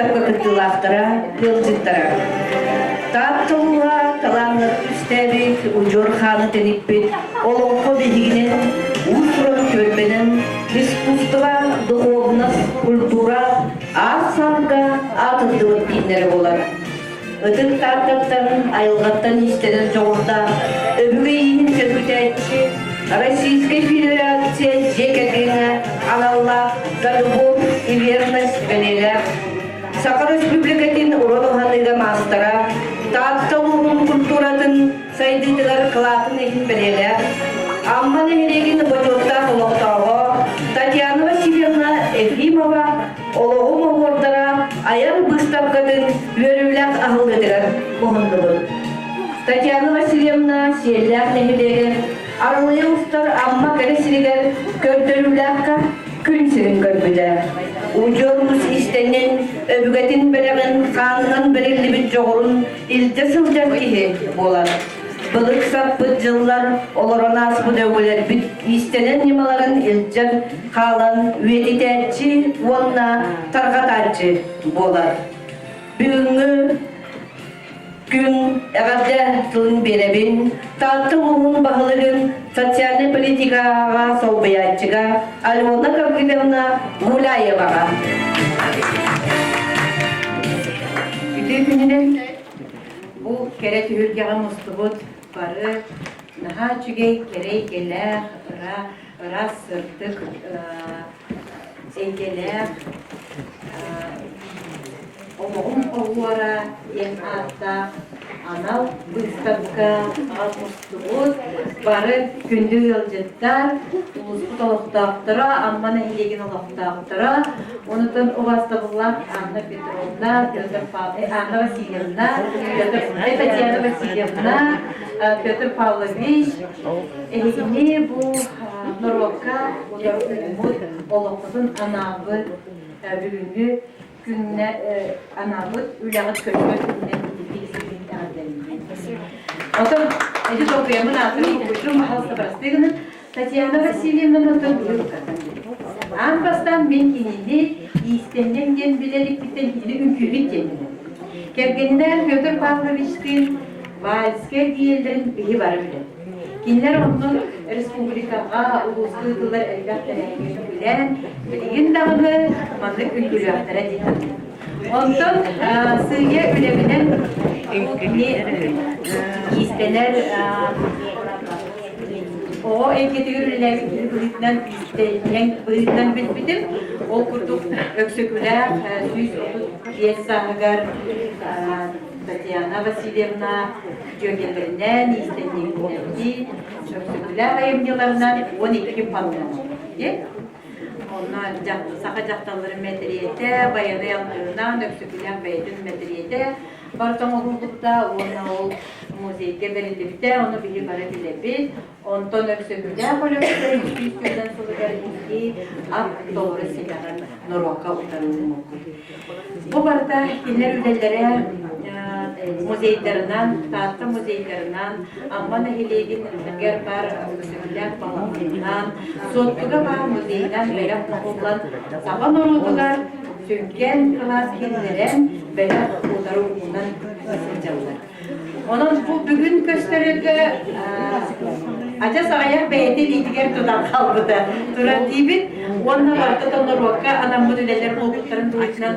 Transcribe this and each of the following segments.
быыстапка кыттыылаахтара, ыалдьыттара. Таатта улууһа талааннары түстээбит, удьуор хааны тэниппит, олоҥхо биһигинэн, уус-уран түөлбэнэн, искусство, духовность, культура аар-саарга аатырдыбыт кииннэрэ буолар. Ытык Тааттаттан айылҕаттан иистэнэр дьоҕурдаах өбүгэ ииһин сөргүтээччи Российскай Федерация дьиэ кэргэҥҥэ аналлаах «За любовь и верность» бэлиэлээх Саха Республикатын уран уһаныыга маастара, Таатта улууһун культуратын сайдыытыгар кылаатын иһин бэлиэлээх Амма нэһилиэгин бочуоттаах олохтооҕо Татьяна Васильевна Ефимова олоҕум оһуордара айар быыстапкатын үөрүүлээх аһыллыытыгар муһуннубут. Татьяна Васильевна Сиэллээх нэһилиэгэр Арылыйа устар Амма кэрэ сиригэр көрдөрүүлээххэ күн сирин көрбүтэ. Удьуор ус истэнин, өбүгэтин бэлэҕин хаанынан бэриллибит дьоҕурун илдьэ сылдьар киһи буолар. Былыт саппыт дьыллар олорон ааспыт өбүгэлэрбит иистэнэр ньымаларын илдьэн хаалан үйэтитээччи уонна тарҕатааччы буолар. Бүгүҥҥү күн эҕэрдэ тылын биэрэбин Таатта улууһун баһылыгын социальнай политикаҕа солбуйааччыга Алена Гавриловна Гуляеваҕа. Үтүө күнүнэн Бу кэрэ түһүлгэҕэ мустубут бары наһаа үчүгэй кэрэ эйгэлээх, ыраас сырдык эйгэлээх Олоҕум оһуора диэн ааттаах анал быыстапка мустубут бары күндү ыалдьыттар, улууспут олохтоохторо, Амма нэһилиэгин олохтоохторо, онутун убаастабыллаах Анна Петровна, Петр Павлович, Анна Васильевна, Петр, Татьяна Васильевна, Петр Павлович, эһигини бу норуокка утары ууммут олоххутун анаабыт бүгүҥҥү күҥҥэ анаабыт үлэҕит көмө күнүнэн ититии эҕэрдэлиибин. Отон эти толкуйаммын аатын булгуччу пожалуйста прости гынан Татьяна Васильевна отон быһыы Аан бастаан мин кинини иистэнньэҥ диэн билэр иккиттэн кинини үҥкүүһүт диэн билэр. Кэргэнинээн Петр Павловичтыын вальскай диэллэрин биһи бары билэр. Кинилэр онно республикаҕа, улууска ыытыллар элбэх тэрээһиҥҥэ үҥкүүлээн, билигин даҕаны маннык үҥкүүлүөхтэрэ дии саныыбын. Онтон сыыйа үлэбинэн кини иистэнэр оҕо эйгэтигэр үлэлээбит киһи быһыытынан иистэнньэҥ быһыытынан билбитим. Ол курдук Өксөкүлээх 135 сааһыгар Татьяна Васильевна дьүөгэлэринээн, иистэнньэҥнэрдиин Өксөкүлээх айымньыларынан 12 панно Онно саха дьахталларын мэтириэтэ, Байанай алгыһынан Өксөкүлээх бэйэтин мэтириэтэ барыта оҥоһуллубута уонна ол музейга бэриллибитэ, ону биһи бары билэбит. Онтон Өксөкүлээх Өлөксөй 100 сылыгар икки ат толору силэҕин норуокка утарыллыбыт. Бу барыта кинилэр үлэлэрэ музейдарынан, Таатта музейдарынан, Амма нэһилиэгин гэр баар Өксөкүлээх балаҕанынан, Суоттуга баар музейынан бэлэх оҥоһуллан саха норуотугар сүҥкэн кылаас киллэрэн бэлэх утары уунан сылдьаллар. Онон бу бүгүн көстөрүгэ адьас аҕыйах бэйэтэ илиитигэр тутан хаалбыта турар диибит уонна барыта норуокка анаммыт үлэлэр буолбуттарын быһыытынан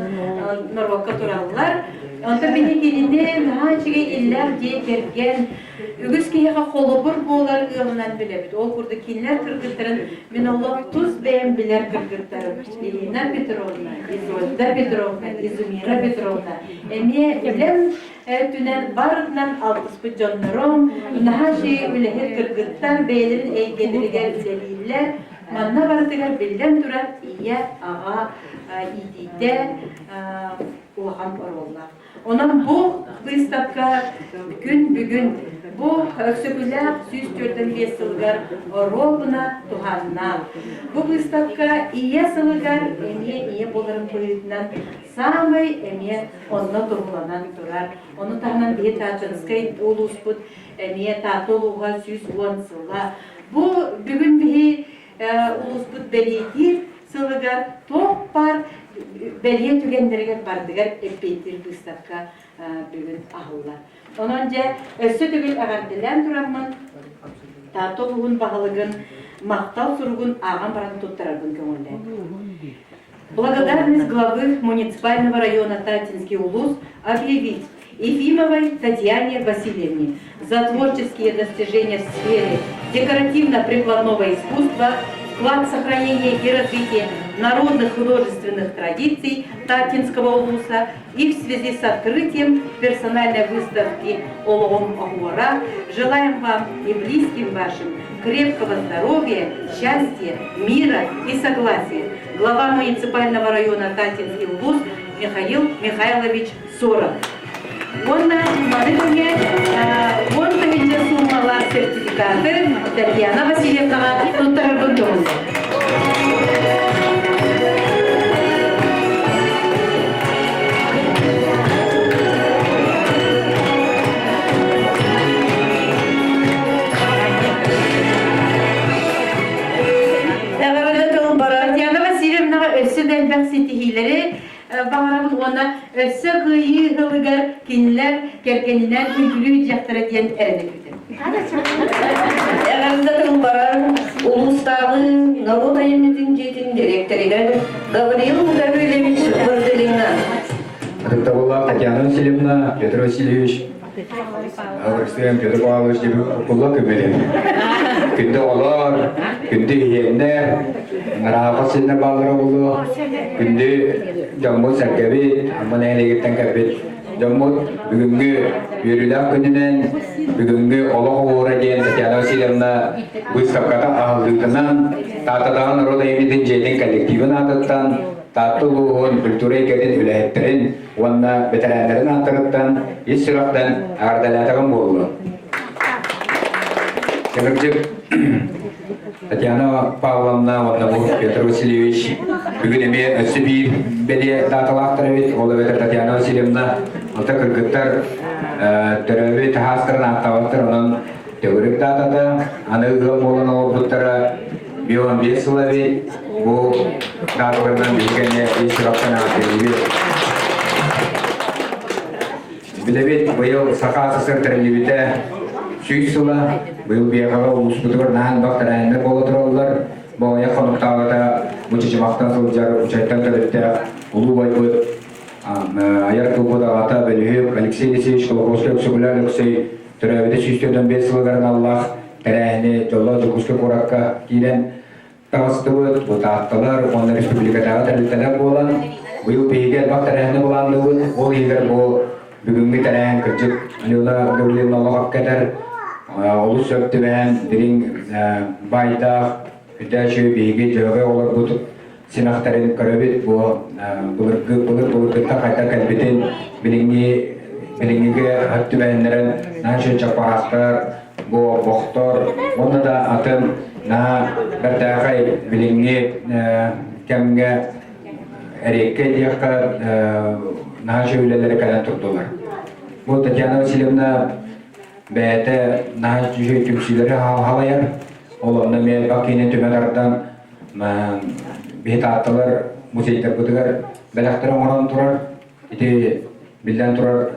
норуокка тураллар. Онтон били кинини наһаа үчүгэй иллээх дьиэ кэргэн үгүс киһиэхэ холобур буолар ыалынан билэбит. Ол курдук кинилэр кыргыттарын мин олох тус бэйэм билэр кыргыттарым Ирина Петровна, Изольда Петровна, Изумира Петровна эмиэ үлэм өттүнэн барытынан алтыспыт дьоннорум, наһаа үчүгэй үлэһит кыргыттар бэйэлэрин эйгэлэригэр үлэлииллэр. Манна барытыгар биллэн турар ийэ, аҕа иитиитэ улахан оруоллаах. Онон бу быыстапка күн бүгүн бу Өксөкүлээх 145 сылыгар оруобуна туһааннаах. Бу быыстапка ийэ сылыгар эмиэ ийэ буоларын быһыытынан саамай эмиэ онно туһуланан турар. Ону таһынан биһи Тааттанскай улууспут эмиэ Таатта улууһа 110 сыла. Бу бүгүн биһи улууспут бэлиэтиир сылыгар туох баар бэлиэ түгэннэригэр барытыгар эппиэттиир быыстапка бүгүн аһыллар. Онон дьэ өссө төгүл эҕэрдэлээн тураммын Таатта улууһун баһылыгын махтал суругун ааҕан баран туттарарбын көҥүллээн. Благодарность главы муниципального района Таттинский улус объявить Ефимовой Татьяне Васильевне за творческие достижения в сфере декоративно-прикладного искусства, вклад в сохранение и развитие народных художественных традиций Таттинского улуса и в связи с открытием персональной выставки «Олоҕум оһуора» желаем вам и близким вашим крепкого здоровья, счастья, мира и согласия. Глава муниципального района Таттинский улус Михаил Михайлович Соров. Уонна маны тэҥэ 10 тыһыынча суумалаах сертификаты Татьяна Васильевнаҕа туттарарбын көҥүллээн. Эҕэрдэ тыл барар. Татьяна Васильевнаҕа өссө да элбэх ситиһиилэри баҕарабын уонна өссө кыайыы ыһылыгар кинилэр кэргэнинэн үҥкүлүү дьахтара диэн эрэнэ күүтэр. Эҕэрдэ тыл барар улуустааҕы норуот айымньытын дьиэтин дириэктэригэр Гавриил Гаврильевич Вырдылиҥҥа. Ытыктабыллаах Татьяна Васильевна, Петр Васильевич, Алексеем Петр Павлович кулла көмөлүн. Күндү оҕолор, күндү иһиэннэр, ыраахха синнэр бааллара буолуо. Күндү дьоммут сэргэбит, Амма нэһилиэгиттэн кэлбит дьоммут бүгүҥҥү үөрүүлээх күнүнэн бүгүҥҥү олох оһуора диэн Татьяна Васильевна выставката аһыллыытынан Тааттатааҕы норуот айымньытын дьиэтин коллективын аатыттан Таатта улууһун культура эйгэтин үлэһиттэрин уонна бэтэрээннэрин ааттарыттан ис сүрэхтэн эҕэрдэлээтэҕим буоллун. Кырдьык, Татьяна Павловна уонна бу Петр Васильевич бүгүн эмиэ өссө биир бэлиэ дааталаахтар эбит. Ол эбэтэр Татьяна Васильевна алта кыргыттар төрөөбүт таһаастарын ааттаабаттар, онон төгүрүк даатата аны ыал буолан олорбуттара 15 сыл эбит. Бу дааталарынан биһиги эмиэ ис сүрэхтэн эҕэрдэлиибит. Билэбит, быйыл Саха СССР тэриллибитэ 100 сыла. Быйыл биэхэҕэ улууспутугар наһаа элбэх тэрээһиннэр буола тураллар. Бу аҕыйах хонуктааҕыта бу Чычымахтан сылдьар Учайтан төрүттээх улуу байбыт айар тылбыт аҕата бөлүһүөк Алексей Алексеевич Кулаковскай-Өксөкүлээх Өлөксөй төрөөбүтэ 145 сылыгар аналлаах тэрээһини дьоллоох Дьокуускай куоракка киирэн таҕыстыбыт, бу Таатталар уонна республикатааҕы тэрилтэлэр буолан, быйыл биһиги элбэх тэрээһини былаанныыбыт. Ол иһигэр бу бүгүҥҥү тэрээһин кырдьык Алена Гаврильевна олох этэр, олус сөп түбэһэн дириҥ баайдаах үтээчү биһиги дьөһөгөй олорбут симэхтэрин көрөбүт. Бу былыргы былыр былыргыттан хайдах кэлбитин билиҥҥи билиҥҥигэ сөп түбэһиннэрэн наһаа чаппараахтар, бу бохтор уонна да атын наһаа бэртээхэй билиҥҥи кэмҥэ эриэккэ диэххэ наһаа үчүгэй үлэлэри кэлэн турдулар. Бу Татьяна Васильевна бэйэтэ наһаа үчүгэй түмсүүлэри халайар. Ол онно эмиэ элбэх киһини түмэ тардан биһи таатталар музейдарбытыгар бэлэхтэр оҥорон турар. Ити биллэн турар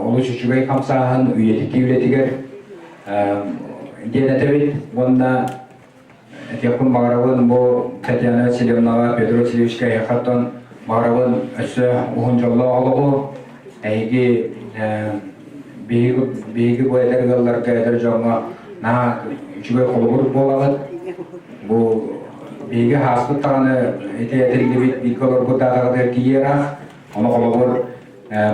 олус үчүгэй хамсааһын үйэтитии үлэтигэр диэн этэбит уонна этиэхпин баҕарабын бу Татьяна Васильевнаҕа, Петр Васильевичка эһиэхэттэн баҕарабын өссө уһун дьоллоох олоҕу эһиги биһиги бу эдэр ыалларга эдэр дьоҥҥо наһаа үчүгэй холобур буолаҕыт бу биһиги ааспыт даҕаны ити этиллибит бииргэ олорбут даатаҕытыгар тиийиэрээх Ону холобур,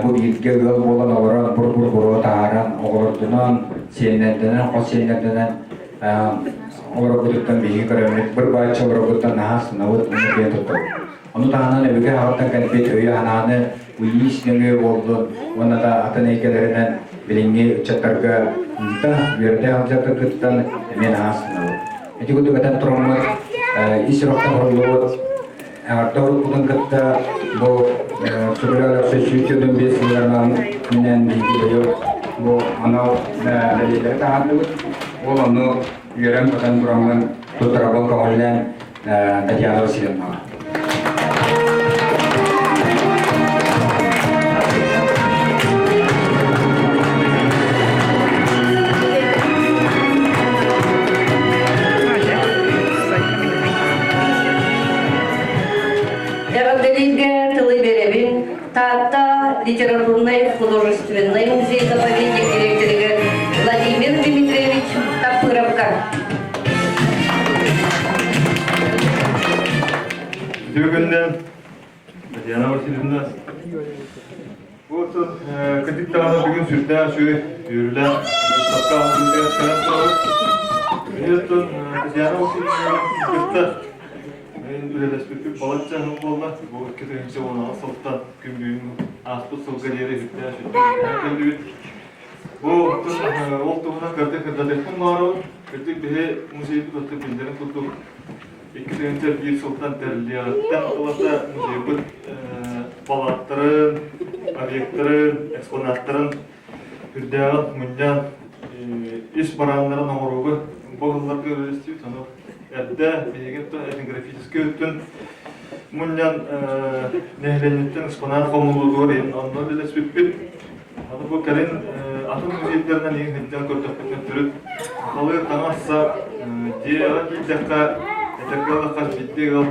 бу бииргэ ыал буолан олорон бур-бур буруо таһааран, оҕолордунан, сиэннэрдэнэн, хос сиэннэрдэнэн олорорбутуттан биһиги көрөммүт, быр-бааччы олорорбуттан наһаа астынабыт, уонна киэн туттабыт. Ону таһынан өбүгэ аҕаттан кэлбит өйү-санааны уйиис нөҥүө буоллун уонна да атын эйгэлэринэн билиҥҥи ыччаттарга ыыта, үөрэтэ сылдьаргыттан эмиэ наһаа астынабыт. Ити курдук этэн тураммыт, ис сүрэхтэн уһуллубут Эҕэрдэ уруккутун кытта бу Сүгүрэ 145 сылларынан минэн биһиги быйыл бу анал бэлиэлэри таһаардыбыт. Ол ону үөрэн-көтөн тураммын туттарабын көҕүллээн Татьяна Васильевнаҕа. Таатта литературнай художественнай музей заповедник директорыгар Владимир Дмитриевич Тапыровка. Үтүө күннэн, Татьяна Васильевна. Бу кырдьык даҕаны бүгүн сүрдээх үчүгэй үөрүүлээх быыстапка аһыллыытыгар кэлэн турабыт. Оттон Татьяна Васильевна кытта Мин үлэлэспиппит балачча сыл буолла. Бу 2016 сылтан күн бүгүн ааспыт сылга диэри сүрдээх сүрдээх кэллибит. Бу ол туһунан кырдьык кырдатыахпын баҕарабын. Кырдьык биһи музейбыт оттон биллэрин курдук 2001 сылтан тэриллиэҕиттэн ылата музейбыт палааттарын, объектарын, экспонаттарын үрдээҕин мунньан ис барааннарын оҥорууга бу сылларга үлэлэстибит. Ону эрдэ биһиги этнографическай өттүн мунньан нэһилиэнньэттэн экспонат хомуллуутугар онно үлэлэспиппит. Аны бу кэлин атын музейдарынан иһин сылдьан көрдөхпүтүнэ төрүт сахалыы таҥас-сап дьиэҕэ киирдэххэ этэргэ дылы хас биирдии ыал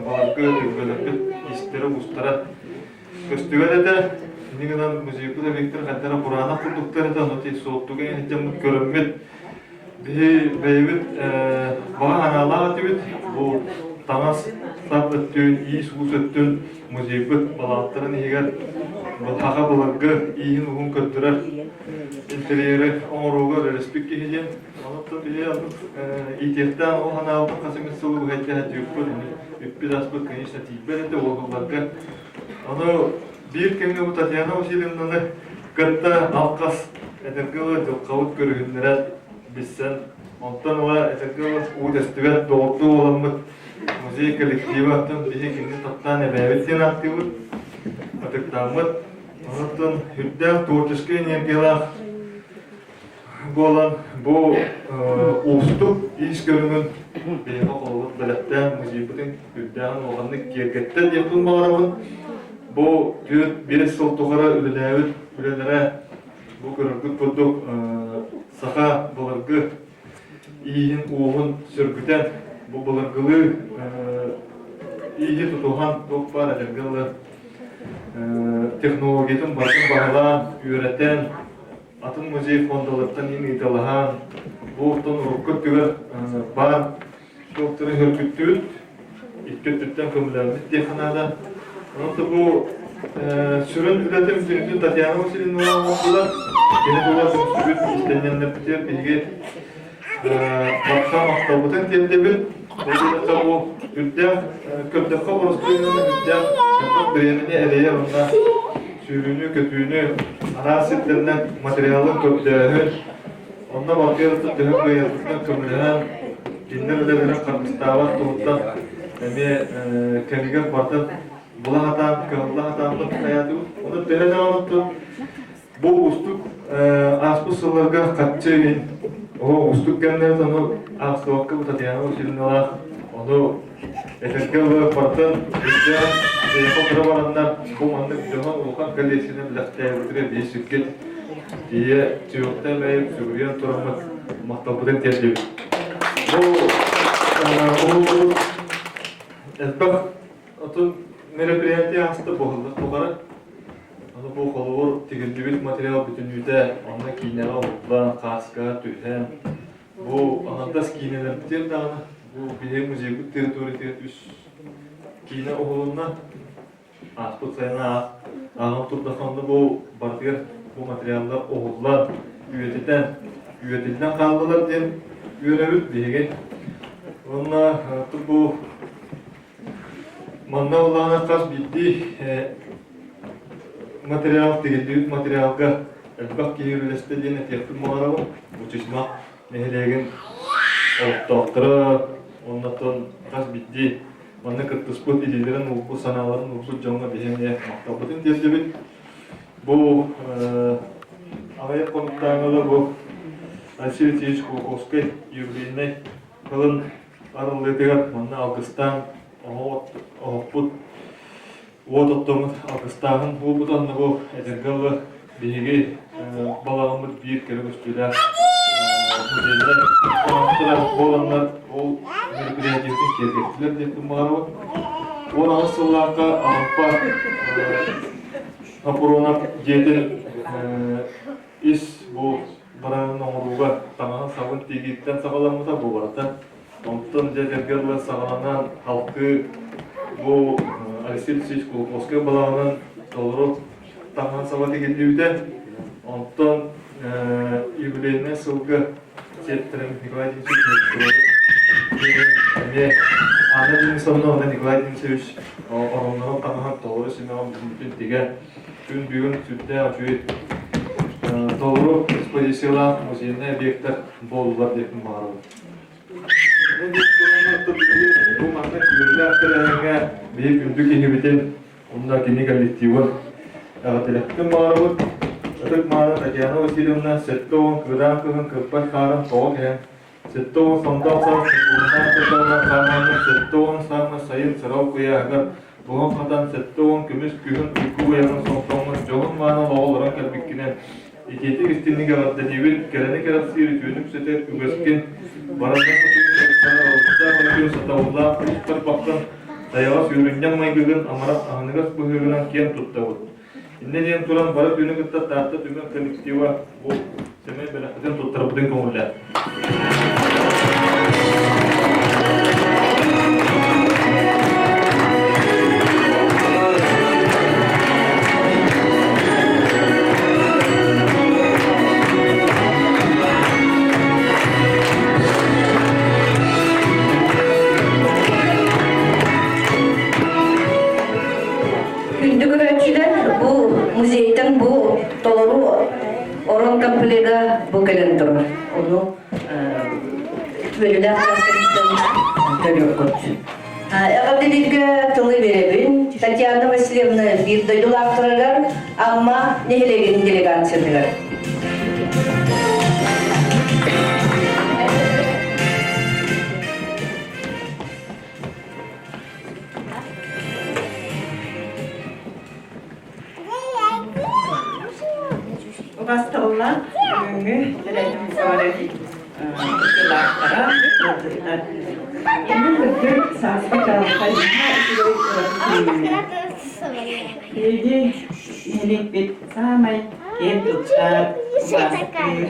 баларга өбүгэлэрбит истэрэ-уустара көстүбэт этэ. Инньэ гынан музейбыт объектара хайдах эрэ кураанах курдуктар этэ, ону суоттуга сылдьаммыт көрөммүт Биһи бэйэбит баҕа санаалаах этибит. Бу таҥас сап өттүн, иис-уус өттүн музейбыт балааттарын иһигэр саха былыргы ииһин-уһун көрдөрөр интерьери оҥорууга үлэлэспит киһи диэн. Онон биһи иитиэхтээх ол санаабытын хас эмит сылы быһа илдьэ үппүт-аспыт, конечно, тиийбэт этэ уолларга. Ону биир кэмҥэ бу Татьяна Васильевнаны кытта алҕас этэргэ дылы дьылҕабыт көрүһүннэрэн билсэн, онтон ыла этэргэ дылы уу тэстибэт доҕордуу буоламмыт музей коллектива оттон биһи кинини таптаан эбээбит диэн ааттыыбыт, ытыктааммыт. Онон үрдээх творческай энергиялаах буолан бу уустук ис көрүҥүн биһиэхэ холобур бэлэхтээн музейбытын үрдээҕин улаханнык киэргэттэ диэхпин баҕарабын. Бу 4-5 сыл тухары үлэлээбит үлэлэрэ бу көрөргүт курдук саха былыргы ииһин-уоһун сөргүтэн бу былыргылыы ииһи тутуһан туох баар этэргэ дылы технологиятын барытын баһылаан, үөрэтэн атын музей фондаларыттан иин ыыталаһан, бу оттон урукку өттүгэр баар туохтары хөргүттүбүт, икки өттүттэн көмөлөөбүт диэххэ наада. Онон бу сүрүн үлэтин бүтүннүү Татьяна Васильевна оҥордулар. Кини тула түмсүбүт иистэнньэннэрбитигэр биһиги барха махталбытын тиэрдэбит. Ол диэтэххэ бу үрдээх көрдөххө боростуой үрдээх бириэмэни эрэйэр уонна сүүрүүнү-көтүүнү араас сирдэринэн материалы көрдөөһүн, онно барытыгар төһө кыайарбытынан көмөлөһөн, кинилэр үлэлэрин харыстаабат туһуттан эмиэ кэмигэр барытын була сатаан, кыһалла сатааммыт хайаатыбыт. Ону төһө даҕаны бу уустук ааспыт сылларга харчы иһин оо уустук кэмнэр ону аахсыбакка бу Татьяна Васильевналаах ону этэргэ дылы барытын үрдээн бэйэхэ утары бараннар бу маннык дьоһун улахан коллекцияны бэлэхтээбитигэр биир сүргит тиийэ сүһүөхтэн бэйэм сүгүрүйэн тураммыт махталбытын тиэрдибит. Бу улуус элбэх отун мероприятие ааста буолла тухары. Аны бу холобур тигиллибит материал бүтүннүүтэ онно киинэҕэ уһуллан, хааскаҕа түһэн, бу аҥардас киинэлэрбитигэр даҕаны бу биһиги музейбыт территориятыгар үс киинэ уһулунна. Ааспыт сайын ааҕан турдаххына бу барытыгар бу материаллар уһуллан, үйэтитэн, үйэтиллэн хааллылар диэн үөрэбит биһиги. Уонна бу Манна улаана хас биирдии материал тигиллибит материалга элбэх киһи үлэлэстэ диэн этиэхпин баҕарабын. Бу Чычымах нэһилиэгин олохтоохторо уонна хас биирдии манна кыттыспыт илиилэрин уурбут, санааларын уурбут дьоҥҥо биһи эмиэ махталбытын тиэрдэбит. Бу аҕыйах хонуктааҕы бу Алексей Алексеевич Кулаковскай юбилейнай тылын арыллыытыгар манна алгыстаан оһохпут уот оттоммут алгыстааһын буолбут онно бу эдэргэ дылы биһиги балаҕаммыт биир кэрэ көстүүлээх музейдар буоланнар ол мероприятиебытын киэргэттилэр диэн баҕарабын. 18 сыллаахха Алампа Хапуронов дьиэтин ис бу бараанын оҥорууга таҥаһын-сабын тигииттэн саҕаламмыта бу барыта. Онтон дьэ кэргэн саҕаланан халкы бу Алексей Алексеевич Кулаковскай балаҕанын толору таҥаһын саба тигиллибитэ. Онтон юбилейнай сылга сиэттэрим Николай Денисович эмиэ Анна Денисовна уонна Николай Денисович ороннорун таҥаһын толору симэҕин бүтүн тигэн күн бүгүн сүрдээх үчүгэй толору экспозициялаах музейнай объектар буоллулар диэппин баҕарабын. Бу маннык үөрүүлээх тэрээһиҥҥэ биһи күндү киһибитин уонна кини коллективын эҕэрдэлэхпитин баҕарабыт. Ытык мааны Татьяна Васильевна 70 кыыдаан кыһын кырпай хаарын тоҕо кэһэн 70 сомдоох саас суккуһуннаах кырдалынан хаамаҥҥын 70 саамы сайын сырал куйааһыгар буһан-хатан 70 көмүс күһүн уйгу быйаҥын сомсоҥҥун дьоһун-мааны олоҕу олорон кэлбиккинэн итиитик истиҥник эҕэрдэлиибит, кэрэни кэрэхсиир үтүөнү үксэтэр үгэскин, бараннан олуктаах үтүө сатабыллаах уус тарбаххын, сайаҕас үөрүнньэҥ майгыгын амарах аһыныгас быһыыгынан киэн туттабыт. Иннэ диэн туран бары түүнү кытта Таатта түмэл коллектива бу сэмэй бэлэхпитин туттарбытын көҥүллээн. Күндү көрөөччүлэр, бу музейтан бу толору орон комплега бу кэлэн турар. Ону үөрүүлээх чааскыттан көрүөххүт. Эҕэрдэлииргэ тылы биэрэбин Татьяна Васильевна биир дойдулаахтарыгар Амма нэһилиэгин делегациятыгар. Убастабыллаах бүгүҥҥү тэрээһин бары кыттыылаахтара, ыалдьыттар. Бүгүн кырдьык сааска чаҕылхай наһаа үчүгэй ураты күҥҥэ. Биһиги нэһилиэкпит саамай киэн туттар, убаастыыр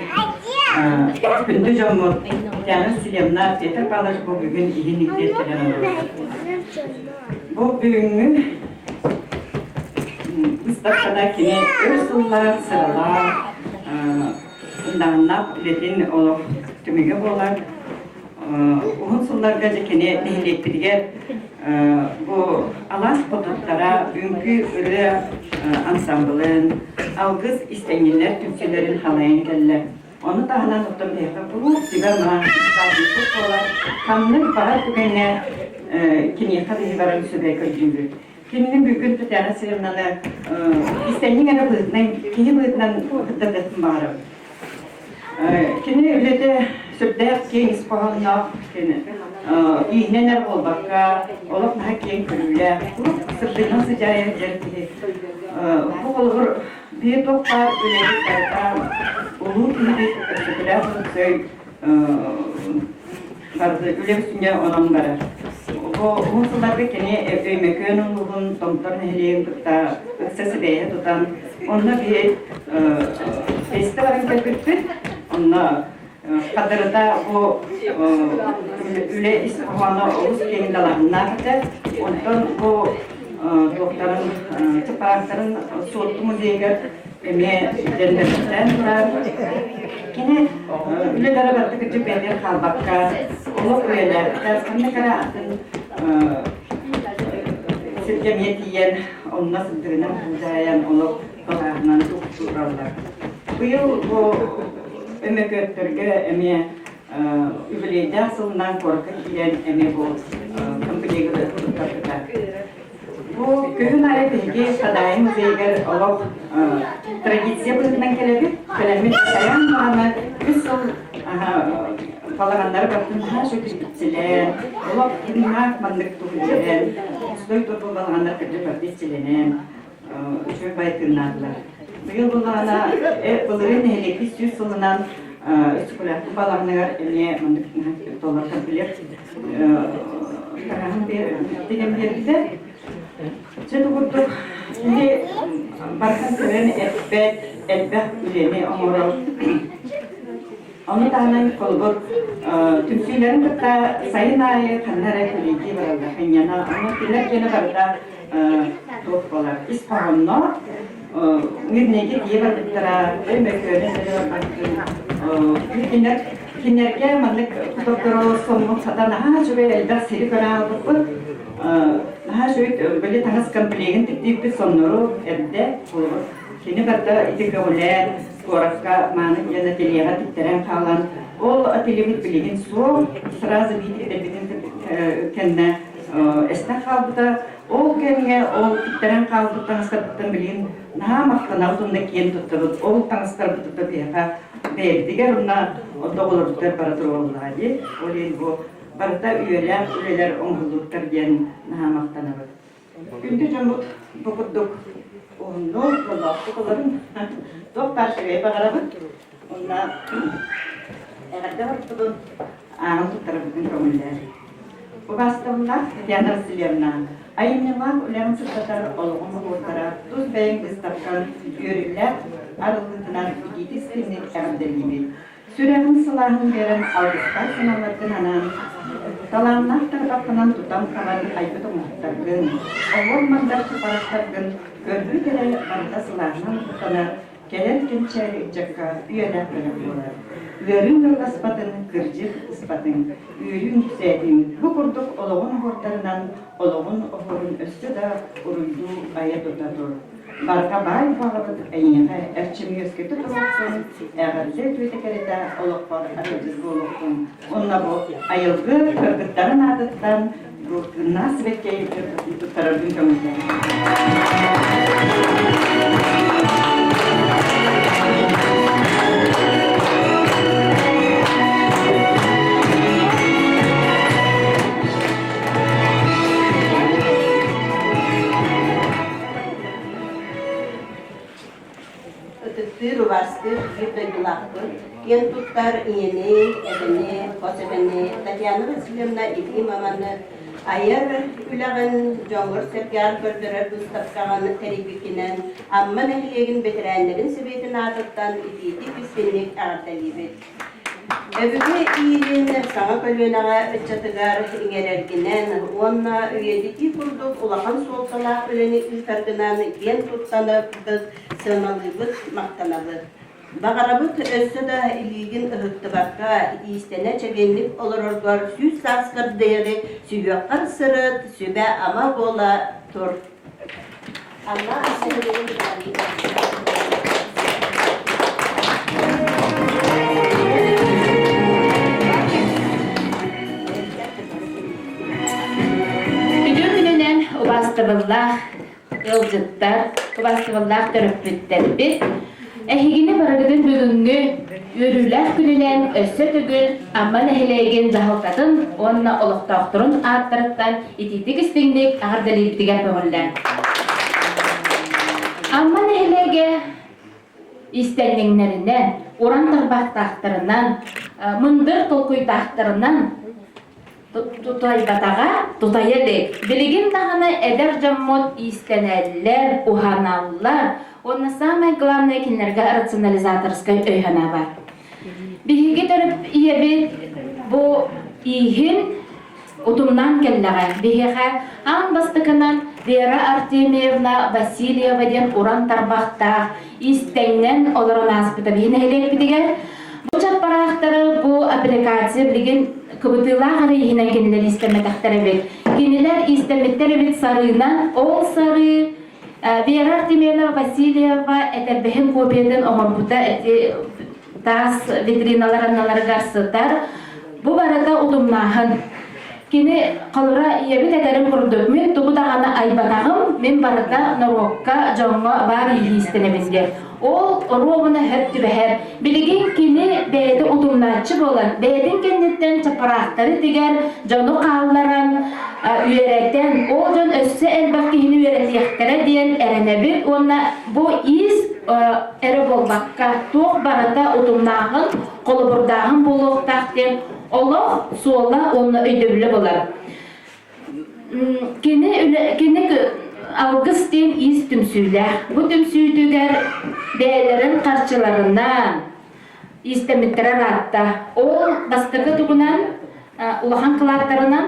күндү дьоммут Татьяна Васильевна, Петр Павлович бу бүгүн иһин илдьэ кэлэн олороллор. Бу бүгүҥҥү Быыстапкада кини өр сыллаах сыралаах, сындаҕаннаах үлэтин олох түмүгэ буолар. Уһун сылларга дьэ кини нэһилиэкпитигэр бу алаас хотуттара үҥкүү ырыа ансамблын, алгыс истэҥҥиннэр түмсүүлэрин халайан кэллэ. Ону таһынан оттон биһиэхэ куруук сүбэ-ама наставникпыт буолар. Ханнык баҕар түгэҥҥэ киниэхэ биһи баран сүбэ көрдүүбүт. Кинини бүгүн Татьяна Васильевнаны истэнньиҥ эрэ быһыытынан, киһи быһыытынан кытта баҕарабын. Кини үлэтэ сүрдээх киэҥ ис хоһоонноох, ииһинэн эрэ буолбакка, олох наһаа киэҥ көрүүлээх, куруук сырдыгынан сыдьаайар дьэр киһи. Бу холобур биир туох баар үлэбит барыта улуу киһибит Өксөкүлээх Өлөксөй барыта үлэ сүнньэ онон барар. Бу уһун сылларга кини Өймөкөөн улууһун Томтор нэһилиэгин кытта ыкса сибээһи тутан, онно биһи тестэ баран кэлбиппит. Онно хадырыта бу үлэ ис хоһооно олус киэҥ далааһыннаах этэ. Онтон бу туохтарын чапаахтарын Суотту музейыгар эмиэ дьэндэрэхтээн турар. Кини үлэлэрэ барыта кырдьык бэйэтигэр хаалбакка, олох үйэлээхтэр, ханнык эрэ атын сиргэ эмиэ тиийэн, онно сырдыгынан сылдьаайан олох балааһынан туттураллар. Быйыл бу Өмөкөөттөргө эмиэ юбилейдаах сылынан куоракка киирэн эмиэ бу комплегы туттарбыта. Бу күһүн аайы биһиги Хадаайы музейыгар олох традиция быһыытынан кэлэбит. Кэлэммит сайаан даҕаны үс сыл балаҕаннары бартын наһаа үчүгэй олох тыыннаах маннык туһуннаран, стой турбут балаҕаннар кырдьык барыта иччилэнэн, үчүгэй бай тыыннаатылар. Быйыл буллаҕына былырыын нэһилиэкпит 100 сылынан Өстүкүлээхтик балаҕаныгар эмиэ маннык толор комплект таҥаһын тигэн биэрбитэ. Чэ, курдук киһи Барытын көрөн эппэт, элбэх үлэни оҥорор. Ону таһынан холобур түмсүүлэрин кытта сайын аайы ханна эрэ кэлиитии бараллар, сынньана. Ону кинилэр киэнэ барыта туох буолар, ис хоһоонноох. Мирнэйгэ тиийэ барбыттара, Өймөкөөнү эрэ барбаккын. Кинилэр кинилэргэ маннык хотторо соммут сата наһаа үчүгэй элбэх сири көрө аалбыппыт. Наһаа үчүгэй били таҥас комплегын тиктииппит соннору эрдэ холобур кини барыта ити көҕүлээн куоракка мааны диэн ательеҕа тиктэрэн хаалан ол ательебит билигин суох сразу биир тиктэрбитин кэннэ эстэн хаалбыта. Ол кэмҥэ ол тиктэрэн хаалбыт таҥастарбыттан билигин наһаа махтанабыт уонна киэн туттабыт. Ол таҥастарбытыттан биһиэхэ бэйэбитигэр уонна оҕолорбутугар бара туруоруллаҕа дии. Ол иһин бу барыта үйэлээх үлэлэр оҥоһуллубуттар диэн наһаа махтанабыт. Күндү дьоммут бу курдук уһуннук, дьоллоохтук олорун. Туох баар үчүгэйи баҕарабыт. Уонна эҕэрдэ барбытын ааҕан туттарарбытын көҥүллээр. Убаастабыллаах Татьяна Васильевна, айымньылаах үлэҕин сырдатар олоҕум оһуордара тус бэйэҥ быыстапкан үөрүүлээх арыллыытынан итиитик-истиҥник эҕэрдэлиибит. Сүрэҕиҥ сылааһын биэрэн алгыстаах санааларгын анаан, талааннаах тарбаххынан тутан-хабан айбыт оҥоһуктаргын, оһуор-мандар чапарахтаргын көрбүт эрэ барыта сылааһынан угуттанар, кэлэр кэнчээри ыччакка үйэлээх бэлэх буолар. Ыарыыҥ ыалласпатын, кырдьык ыспатыҥ, үөрүүҥ үксээтиҥ. Бу курдук олоҕун оһуордарынан олоҕун оһуорун өссө да уруйдуу айа-тута тур. Барҕа баай баҕабыт эйиэхэ эрчим үөскэтэ туруохтун, эҕэрдэ үтүөтэ кэрэтэ олоххор арыалдьыт буолуохтун. Уонна бу айылгы кыргыттарын аатыттан бу тыыннаах сибэккэй туттараргын көҥүллээн. Ытыктыыр, убаастыыр биир дойдулаахпыт, киэн туттар ийэни, эбэни, хос эбэни Татьяна Васильевна Ефимованы айар үлэҕин дьоҥҥор-сэргэҕэр көрдөрөр быыстапкаҕын тэрийбиккинэн Амма нэһилиэгин бэтэрээннэрин сэбиэтин аатыттан итиитик-истиҥник эҕэрдэлиибит. Өбүгэ иилин саҥа көлүөнэҕэ ыччатыгар иҥэрэргинэн уонна үйэтитии курдук улахан суолталаах үлэни ыытаргынан киэн туттанабыт, сыаналыыбыт, махтанабыт. Баҕарабыт өссө да илиигин ыһыктыбакка, иистэнэ чэгиэнник олороргор сүүс сааскар диэри сүһүөххэр сырыт, сүбэ-ама буола тур. Амма Үтүө күнүнэн убаастабыллаах ыалдьыттар, убаастабыллаах төрөппүттэрбит, эһигини барыгытын бүгүҥҥү үөрүүлээх күнүнэн өссө төгүл Амма нэһилиэгин дьаһалтатын уонна олохтоохторун ааттарыттан итиитик-истиҥник эҕэрдэлиирбитигэр көҥүллээн. Амма нэһилиэгэ истэнньэҥнэринэн, уран тарбахтаахтарынан, мындыр толкуйдаахтарынан тутайбатаҕа тутайа илик. Билигин даҕаны эдэр дьоммут иистэнэллэр, уһаналлар уонна самое главное кинилэргэ рационализаторскай өй-санаа баар. Биһиги төрүт ийэбит бу ииһин утумнаан кэллэҕэ. Биһиэхэ аан бастакынан Вера Артемьевна Васильева диэн уран тарбахтаах иистэҥнэн олорон ааспыта биһи нэһилиэкпитигэр. Бу чаппараахтары бу аппликация билигин кыбытыылаах эрэ иһинэн кинилэр иистэммэтэхтэр эбит. Кинилэр иистэммиттэр эбит сарыынан, ол сарыы Вера Артемьевна Васильева этэрбэһин копиятын оҥорбута ити таас витриналар анналарыгар сытар. Бу барыта утумнааһын. Кини холура ийэбит этэрин курдук, мин тугу даҕаны айбатаҕым, мин барыта норуокка, дьоҥҥо баар иистэнэбин диэн. Ол оруобуна сөп түбэһэр. Билигин кини бэйэтэ утумнааччы буолан, бэйэтин кэнниттэн чапараахтары тигэр, дьону хаалларан, үөрэтэн, ол дьон өссө элбэх киһини үөрэтиэхтэрэ диэн эрэнэбит уонна бу иис эрэ буолбакка, туох барыта утумнааҕын, холобурдааһын буолуохтаах диэн олох суола уонна өйдөбүлэ буолар. Кини үлэ, кини Алгыс диэн иис түмсүүлээх. Бу түмсүүтүгэр бэйэлэрин харчыларынан иистэммиттэрэ ыраатта. Ол бастакы тугунан улахан кылааттарынан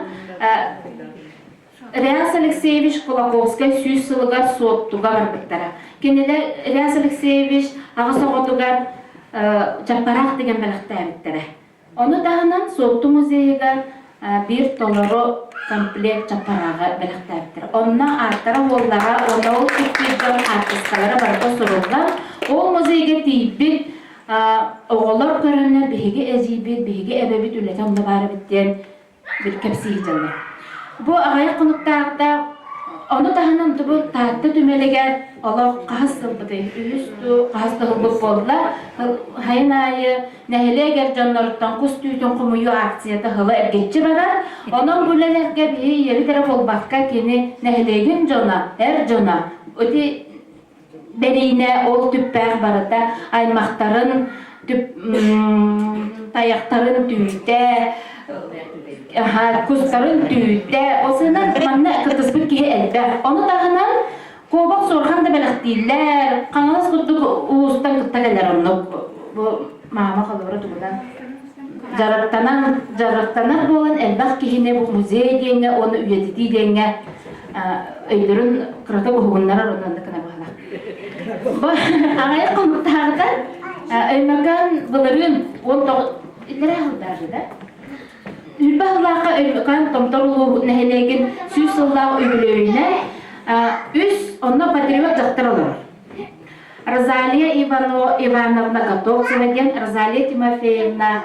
Реас Алексеевич Кулаковскай 100 сылыгар Суоттуга барбыттара. Кинилэр Реас Алексеевич аҕыс оҕотугар чаппараах деген бэлэхтээбиттэрэ. Ону таһынан Суотту музейыгар биир толору комплект чаппарааҕы бэлэхтээбиттэр. Онно ааттара уоллара уонна ол кыттыыр дьон хаартыскалара барыта суруллан, ол музейга тиийбит оҕолор көрөннөр биһиги эдьиийбит, биһиги эбэбит үлэтэ онно баар эбит диэн бил кэпсии сылдьаллар. Бу аҕыйах хонуктааҕыта ону таһынан бу Таатта түмэлигэр олох хаһыс сылбытый? Үһүс дуу, хаһыс да сылбыт буолла. Хайын аайы нэһилиэк эр дьонноруттан кус түүтүн хомуйуу акцията сыла эргиччи барар. Онон бу үлэлэргэ биһи ийэбит эрэ буолбакка, кини нэһилиэгин дьоно, эр дьоно ити бэриинэ ол түппээх барыта аймахтарын тайахтарын түүтэ кустарын түүтэ ол сынан манна кыттыспыт киһи элбэх ону таһынан куобах суорҕан да бэлэхтииллэр хаҥалас курдук улуустан кытта кэлэр оннук бу маама холобура тугунан дьарыктанан дьарыктанар буолан элбэх киһини бу музей диэҥҥэ уонна үйэтитии диэҥҥэ өйдөрүн кыратык уһугуннарар оннук гына быһалаах. Бу аҕыйах хонуктааҕыта Өймөкөөн былырыын 19 иллэрээ сылдааҕы да Үрбэ сыллаахха Өймөкөөн Томтор улууһун нэһилиэгин 100 сыллаах үбүлүөйүнэн үс онно патриот дьахтар олорор. Розалия Ивановна Готовцева диэн, Розалия Тимофеевна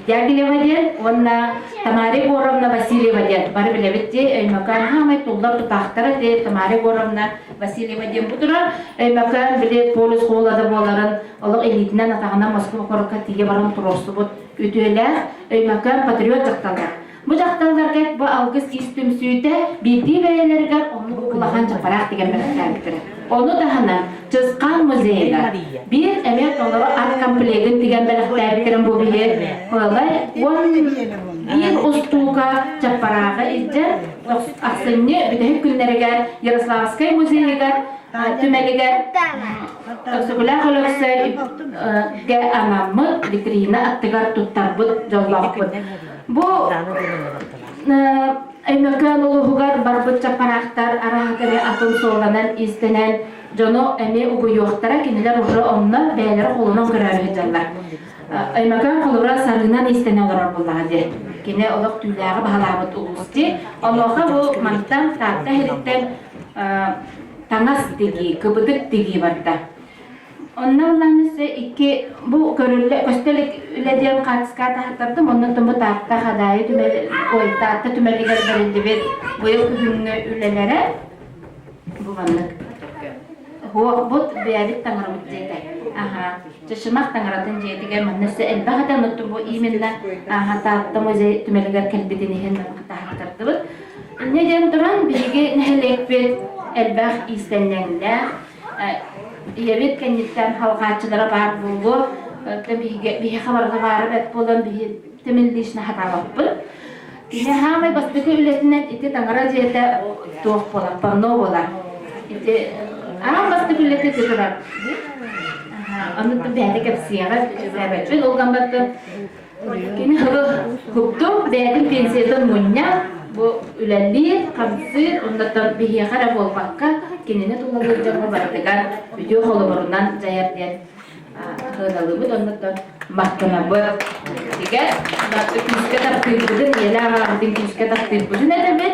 Дягилева диэн уонна Тамара Егоровна Васильева диэн бары билэбит дии Өймөкөөн хаамай туллар тутаахтара дии Тамара Егоровна Васильева диэн бу турар Өймөкөөн били полис холода буоларын олох илиитинэн атаҕынан Москва куоракка тиийэ баран туруорсубут үтүөлээх Өймөкөөн патриот дьахталлар. Бу дьахталларга бу алгыс ис түмсүүтэ биирдии бэйэлэригэр оннук улахан чапараах тигэн бэлэхтээбиттэрэ. Ону таһынан Чысхаан музейыгар биир эмиэ толору ат комплегын тигэн бэлэхтээбиттэрин бу биһи Кылай 11 устуука чаппарааҕы илдьэн ахсынньы бүтэһик күннэригэр Ярославскай музейыгар түмэлигэр Өксөкүлээх Өлөксөйгэ анаммыт витрина аттыгар туттарбыт дьоллоохпут. Бу Өймөкөөн улууһугар барбыт чаппараахтар арааһа эмиэ атын суолланан иистэнэн дьону эмиэ угуйуохтара, кинилэр уже онно бэйэлэрэ холунан көрөөрү сылдьаллар. Өймөкөөн холобура сарыынан иистэнэ олорор буоллаҕа дии. Кини олох түүлээҕи баһылаабыт улуус дии. Онуоха бу мантан Таатта иһириттэн таҥас тигии, кыбытык тигии барда. Онно ылланысы икки бу көрүллэ көстө илик үлэ диэн хаартыска таһаттардым. Онно туму Таатта Хадаайы түмэл ой Таатта түмэлигэр бэриллибит быйыл күһүҥҥү үлэлэрэ бу маннык. Хуохбут бэйэбит таҥарабыт дьиэтэ. Аха. Чашымах таҥаратын дьиэтигэр манна өссө элбэх этэ оннуттун бу именно аха Таатта музей түмэлигэр кэлбитин иһин таһаттардыбыт. Инньэ диэн туран биһиги нэһилиэкпит элбэх иистэнньэҥнээх Ийэбит кэнниттэн халҕааччылара баар буолуо. Биһиэхэ барыта баара бэрт буолан биһи тимиллиишнэ хатаабаппыт. Кини хаамай бастакы үлэтинэн ити таҥара дьиэтэ туох буолар, панно буолар. Ити аан бастакы үлэтэ ити турар. Ону бэйэтэ кэпсиэҕэ, кэпсээбэппин. Ол гамбаттан Кини хыпту бэйэтин пенсиятын мунньан, бу үлэлиир, хамсыыр, оннуттан биһиэхэ эрэ буолбакка, кинини тулалыыр дьоҥҥо барытыгар үтүө холобурунан дьайар диэн сыаналыыбыт, оннуттан махтанабыт. Тигэр күүскэ таптыырбытын, ийэлээх аҕабытын күүскэ таптыырбытын этэбит,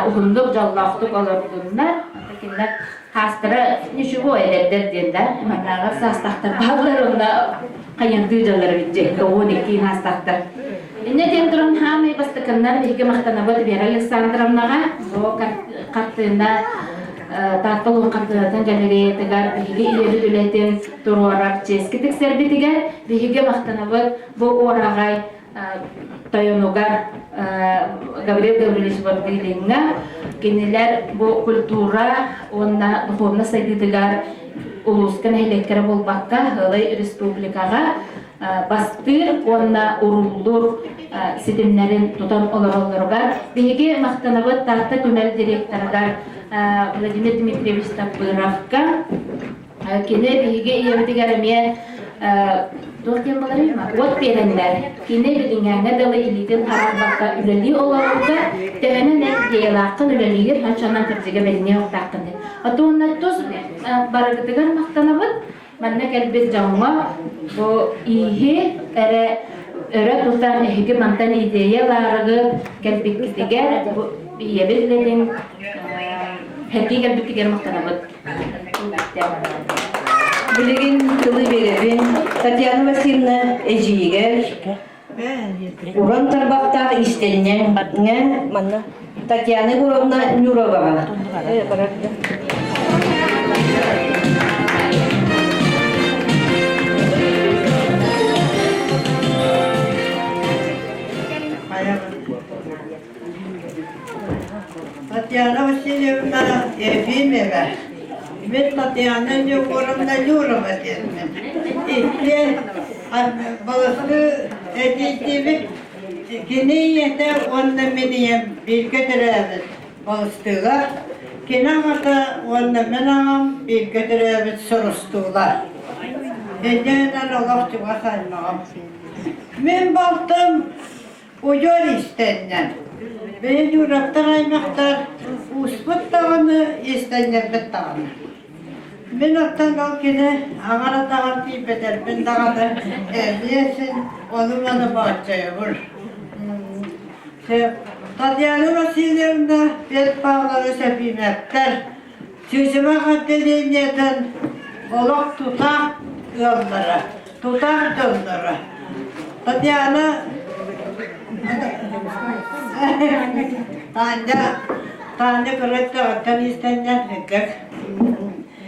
уһуннук, дьоллоохтук олордуннар. Кинилэр хаастара ничего эдэрдэр диэн да, маннааҕар саастаахтар бааллар, онно хайырдыы дьаллар эбит дьэ, 92 хаастаахтар. Инньэ диэн туран хаамай бастакыннан биһиги махтанабыт Вера Александровнаҕа бу хартыына Таатта улууһун хартыынатын галереятыгар биһиги ийэбит үлэтин туруорар чиэски тиксэрбитигэр биһиги махтанабыт бу уораҕай тойонугар Гаврил Гаврильевич Вардылиҥҥа кинилэр бу культура уонна духовнай сайдыытыгар улууска нэһилиэктэрэ буолбакка, Ылай республикаҕа бастыыр уонна уруллуур ситимнэрин тутан олороллоругар биһиги махтанабыт Таатта түмэл директорыгар Владимир Дмитриевич Таппыровка. Кини биһиги ийэбитигэр эмиэ туох диэн баларый уот биэрэннэр кини билиҥҥээҥҥэ дылы илиитин хараарбакка үлэлии олорорго төһөнөн эр идеялааххын үлэлиир оччонон кырдьыга бэриниэ уохтааххын диэн. Отуонна тус барыгытыгар махтанабыт. Манна кэлбит дьоҥҥо бу ииһи эрэ өрө тутан эһиги мантан идея баарыгыт кэлбиккитигэр бу ийэбит үлэтин сэргии кэлбиккитигэр махтанабыт. Билигин тылы биэрэбин Татьяна Васильевна эдьиийигэр уран тарбахтаах иистэнньэҥ Татьяна Егоровна Нюроваҕа. Татьяна Васильевна Ефимова, мен Татьяна Егоровна Юрова диэммин. Иккиэн балысты этиитибит кини ийэтэ уонна мин ийэм бииргэ төрөөбүт балыстыылар, кини аҕата уонна мин аҕам бииргэ төрөөбүт сурустуулар. Инньэ олох чугас аймаҕым. Мин балтым Удьуор иистэнньэн. Бэйэ Ньуураптар аймахтар ууспут даҕаны, иистэнньэрбит даҕаны. Мин оттон ол кини аҥар атаҕар тиийбэтэрбин даҕаны эмиэ син ону-маны бооччойобун. Татьяна Васильевна Петр Павлович Эпимэптэр Чычымах отделениетын олох тутаах ыаллара, тутаах дьонноро. Татьяна Таня Таня кыра эрдэҕиттэн иистэнньэн сылдьар.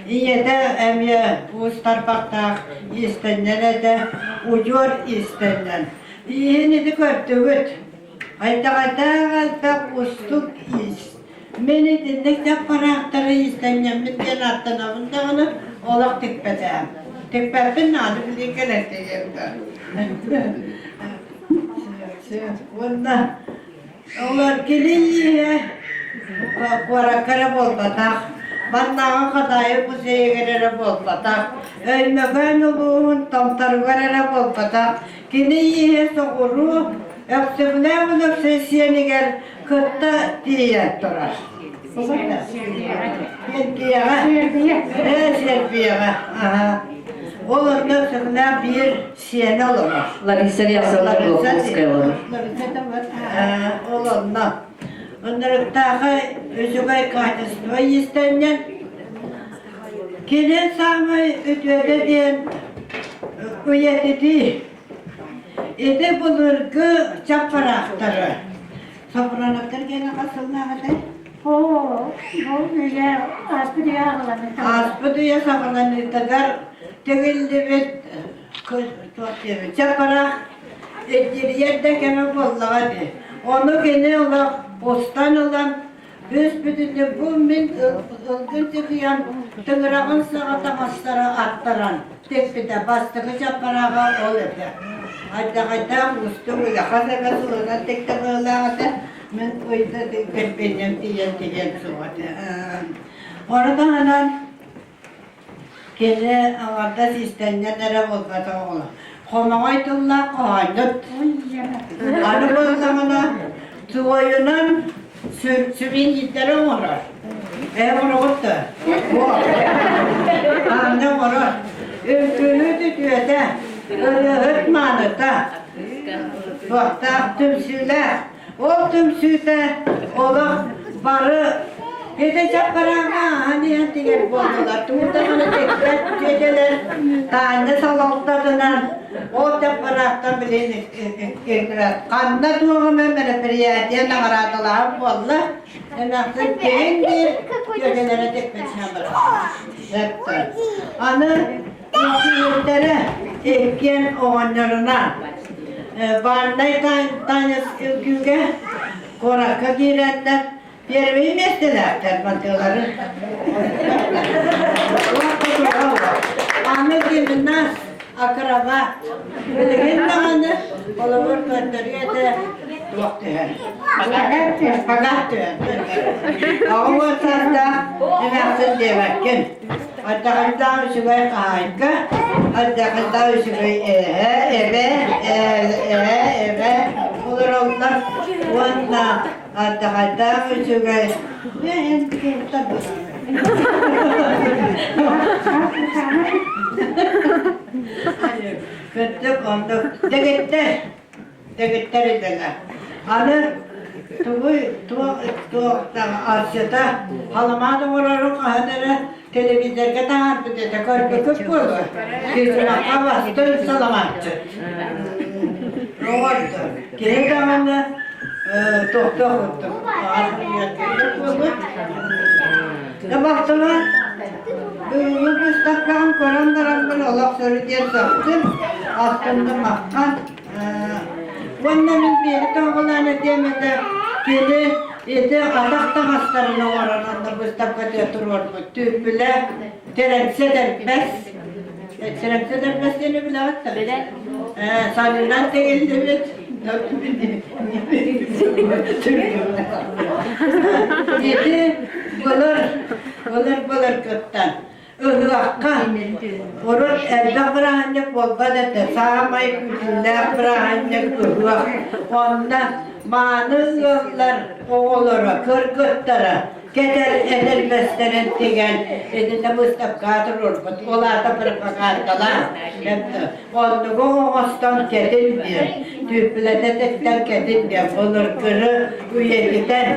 Ийэтэ эмиэ уус тарбахтаах иистэнньэн этэ, удьуор иистэнньэн. Ииһин ити көрдүгүт. Хайдаҕайдаах элбэх уустук иис. Мин итинник дьаппараахтары иистэнньэммит диэн аттанабын даҕаны олох тикпэтэҕим. Тикпэппин наада билии кэлэр Уонна олор кини ииһэ куоракка эрэ буолбатах, Барнааҕы Хадаайы музейыгар эрэ буолбатах, Өймөкөөн улууһун Томторугар эрэ буолбатах, кини ииһэ соҕуруу Өксөкүлээх Өлөксөй сиэнигэр кытта тиийэн турар. Сербияҕа. Сербияҕа. Ол онно Өксөкүлээх биир сиэнэ олорор. Лариса Ясовна Глуховская олорор. Ол онно. Ынырыктаахы үчүгэй качество иистэнньэн. Кини саамай үтүөтэ диэн үйэтитии. Ити былыргы чаппараахтары Сопраноптар диэн хас сыллаах этэй? Оо, ол үйэ ааспыт үйэ аҕаланыыта. Ааспыт үйэ саҕаланыытыгар тигиллибит туох диэбит чаппараах эргирийэр да кэмэ буоллаҕа дии. Ону кини олох устан ылан Үс бүтүннүү бу мин ылгын тыгыйан тыҥыраҕын саҕа таҥастара аттаран тикпитэ бастакы чаппарааҕа ол этэ. Айдаҕайдаах уустук улахан эбэ сылынан тиктэ быһыылаах этэ. Мин ыйда кэргэнньэм тиийэн тигэн суох этэ. Ону таһынан Кини аҥардас иистэнньэн эрэ буолбатах оҕо. Хомоҕой тыллаах хоһоонньут. Аны буоллаҕына туойунан сүбиндиттэрэ оҥорор. Ээ оҥороҕут да? Аанна оҥорор. Үҥкүүһүт үтүөтэ, ырыаһыт мааныта, туохтаах түмсүүлээх. Ол түмсүүтэ олох бары ити чаппарааҥҥа ааһан иһэн тигэр буоллулар. Тугу даҕаны тикпэт дьиэтэлэр Таанньа салалтатынан ол чаппараахтан билин ханна туох эмэ мероприятие наҕараадалааһын буолла. Эмээхсин киһин диир дьиэтэлэрэ тикпитинэн барар. Аны Үҥкүүһүттэрэ иккиэн оҕонньорунан бааннай танец үҥкүүгэ куоракка киирэннэр первый миэстэлээхтэр бардылары. Аны гимнас акра. Саламаат. Билигин даҕаны холобур көрдөрүө этэ туох түһэр. Шпагат түһэр. Оҕо сардаах эмээхсин диэбэккин. Ардахайдаах үчүгэй хаһаайка, ардахайдаах үчүгэй эһэ, эбэ, эһэ, эбэ олороллор уонна ардахайдаах үчүгэй Кырдьык оннук дэгиттэр, дэгиттэр идэлэр. Аны тугуй туох туох арчыта халамаат оҥорору хаһан эрэ телевизорга таһаарбыт этэ көрбүккүт буолуо. Киһи бастын саламаатчыт. Оҥордо. Киһи даҕаны туохтуох курдук. Табахтана бүгүҥҥү быыстапкаҕын көрөн бараммын олох сөрү диэн сөхтүм, астынным аххан. Уонна мин биэри тоһоҕолоон этиэм этэ, кини ити атах таҥастарын оҥорон онно быыстапкатыгар туруорбут түүппүлэ Теренсе Дэрбэс. Теренсе Дэрбэс диэни билэҕит да? Санынан тигиллибит. Ити былыр, былыр былыргыттан ыһыахха урут элбэх бырааһынньык буолбат этэ. Саамай күүтүүлээх бырааһынньык ыһыах. Онно мааны ыаллар оҕолоро, кыргыттара кэтэр этэрбэстэрин тигэн итиннэ быыстапкаҕа туруорбут. Ол аата пропагандалаан Оннугу оҥостон кэтин диэн, түүппүлэтэ тиктэн кэтин диэн былыргыны үйэтитэн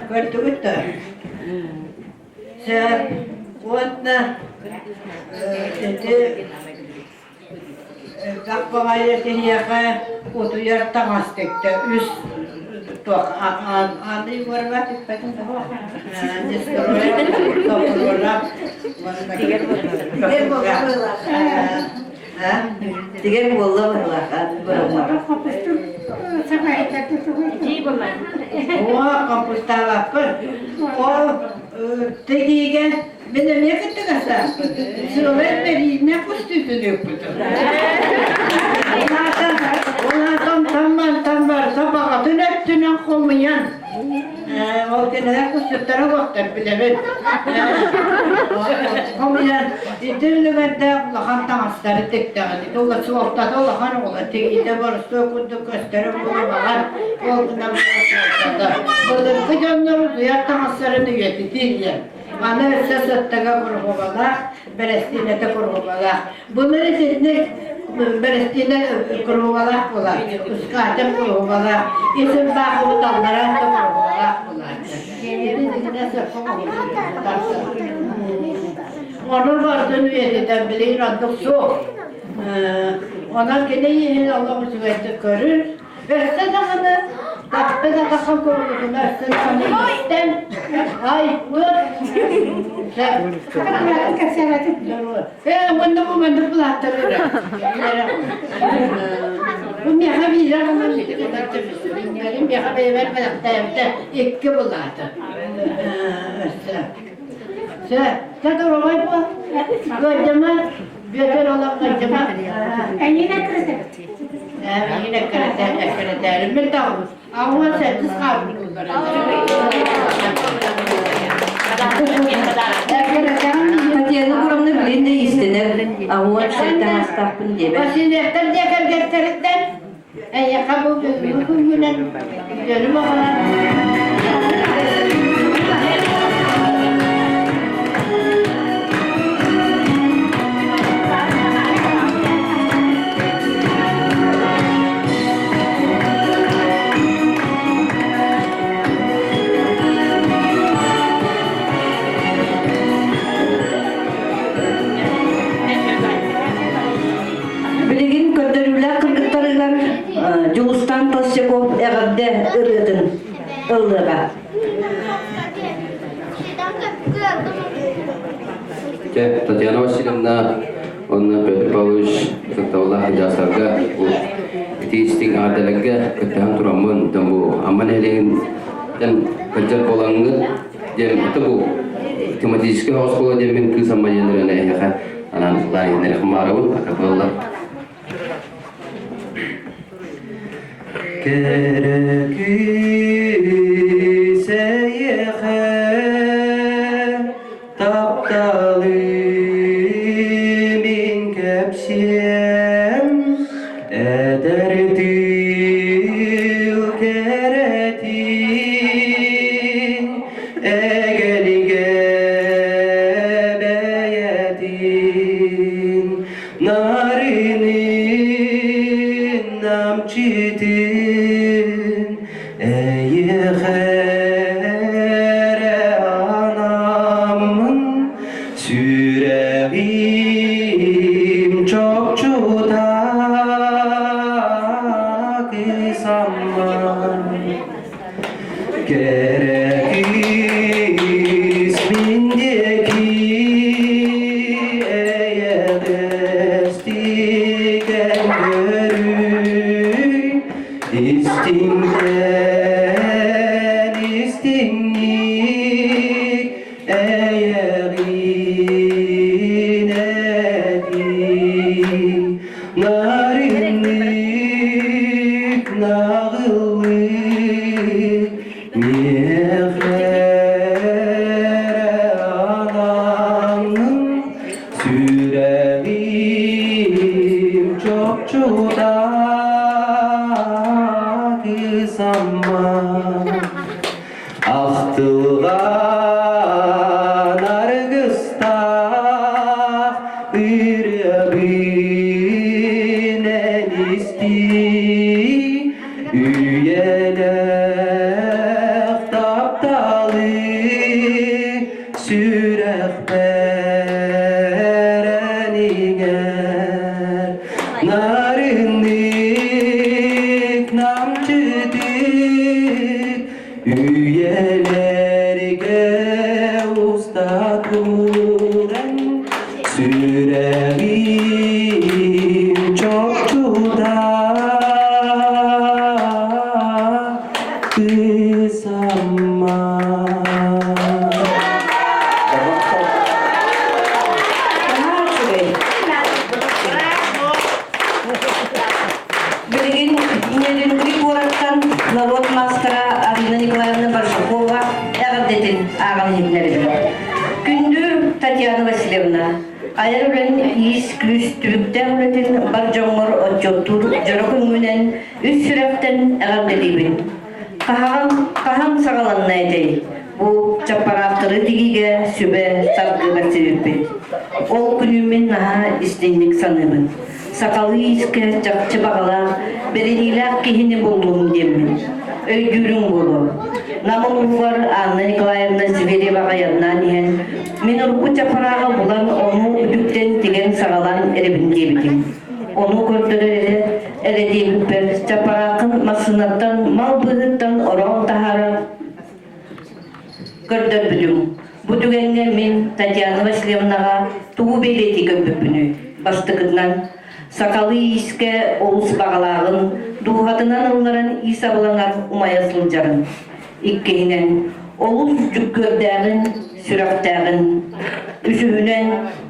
көрдүгүт да? Сөп. Уонна ити элбэх баҕайы киһиэхэ утуйар таҥас тиктэ үс туох Андрей Егорова тикпэтин Тигэр буолла быһылаах Оо, компостаабаппын. Ол тигиигэ мин эмиэ кыттыгастаахпын. Сылай бэриинэ кустуутун ыыппытым. Улаатан таммантан барыта баҕатын өттүнэн хомуйан Ол кинилэр кусчуттара буолтар билэбин. Хомуйан ити үлүгэрдээх улахан таҥастары тиктэҕин. Ити ула суолтата улахан оҕолор тигиитэ боростуой курдук көстөрө буолумаҕар ол гынан суолтата. Былыргы дьоннор утуйар таҥастарын үйэтитии диэн. Аны өссө сыттыга куруһубалаах, бэрэстиинэтэ куруһубалаах. Былыр итинник бэрэстиинэ куруһубалаах буолар, ускаатар куруһубалаах, ис ырбаахыбыт аллараа да куруһубалаах буолааччы. Ити сөпкө Ону бардын үйэтитэн билигин оннук суох. Онон кини иһин олох үчүгэйдик көрөр. Өссө даҕаны тахта да таххан курдугуна өссө даҕаны истэн айбыт Ээ, уонна бу маннык былааттар өрө. Бу миэхэ биирэ гынан миэхэ бэйэбэр бэлэхтээбитэ икки былаата. Өссө. Сэ, сэ доровай бу. Гойдама, Бүөтэр олох гойдама. Эйине кырыты. Эйине кырыты, кырыты. Мен тағым. Ауа сәтіс қабыл. Татьяна Гуровна билин да иистэнэр, ауа сәттен астаахпын диэбэт. Васильевтар дьиэ кэргэттэриттэн эйиэхэ бу бүгүҥҥү күҥҥүнэн үтүөнү баҕарар. Билигин көрдөрүүлээх кыргыттарыгар Дьулустан Толстяков эҕэрдэ ырыатын ыллыаҕа. Татьяна Васильевна уонна Петр Павлович ытыктабыллаах дьаастарга ити истиҥ эҕэрдэлэргэ кыттыһан тураммын бу Амма нэһилиэгин кырдьар буолаҥҥыт диэн это бу тематическай оскуола диэммин кыыс Амма диэн эһиэхэ анаан лаайын баарабын, акапелла. Кэрэ күүс эйиэхэ тапталы мин кэпсиэм эдэр тыыл кэрэтин эгэлигэ бэйэтин нарынын намчытын эйиэхэ эрэ анаммын сүрэҕим чопчута кысаммын Кэрэ кыыс мин диэки эйэҕэстик көрүй, истиҥтэн истиҥник эйэҕин этий. Нарыннык наҕыллык миэхэ анаҥҥын сүрэҕим чопчута кысаммат Ахтылҕан аргыстаах ырыабын истии, үйэлээх тапталы сүрэхпэр эн иҥэр. Нарыннык намчытык Үйэлэргэ уста туран сүрэҕим чопчута кысамма. Билигин Нерюнгри куораттан норуот маастара Арина Николаевна Баржукова эҕэрдэтин ааҕан иһитиннэрдим. Күндү Татьяна Васильевна, айар үлэн иис-күүс түбүктээх үлэтин бар дьоҥҥор отчуоттуур дьоро күҥҥүнэн үс сүрэхтэн эҕэрдэлиибин. Хаһан, хаһан саҕаланна этэй? Бу чаппараахтары тигиигэ сүбэ саргы бэрсибиппит. Ол күнү мин наһаа истиҥник саныыбын. Сахалыы иискэ чахчы баҕалаах, бэриниилээх киһини буллум диэммин. Өйдүүрүҥ буолуо. Нам улууһугар Анна Николаевна Звереваҕа айаннаан иһэн, мин урукку чаппарааҕы булан ону үтүктэн тигэн саҕалаан эрэбин диэбитим. Ону көрдөрөр эрэ эрэ диэбиппэр, чаппарааххын массыынаттан мал быыһыттан ороон таһааран көрдөрбүтүм. Бу түгэҥҥэ мин Татьяна Васильевнаҕа тугу бэлиэтии көрбүппүнүй? Бастакытынан, сахалыы иискэ олус баҕалааҕын, дууһатынан ылларан иис абылаҥар умайа сылдьарын. Иккиһинэн, олус дьүккүөрдээҕин, сүрэхтээҕин. Үсүһүнэн,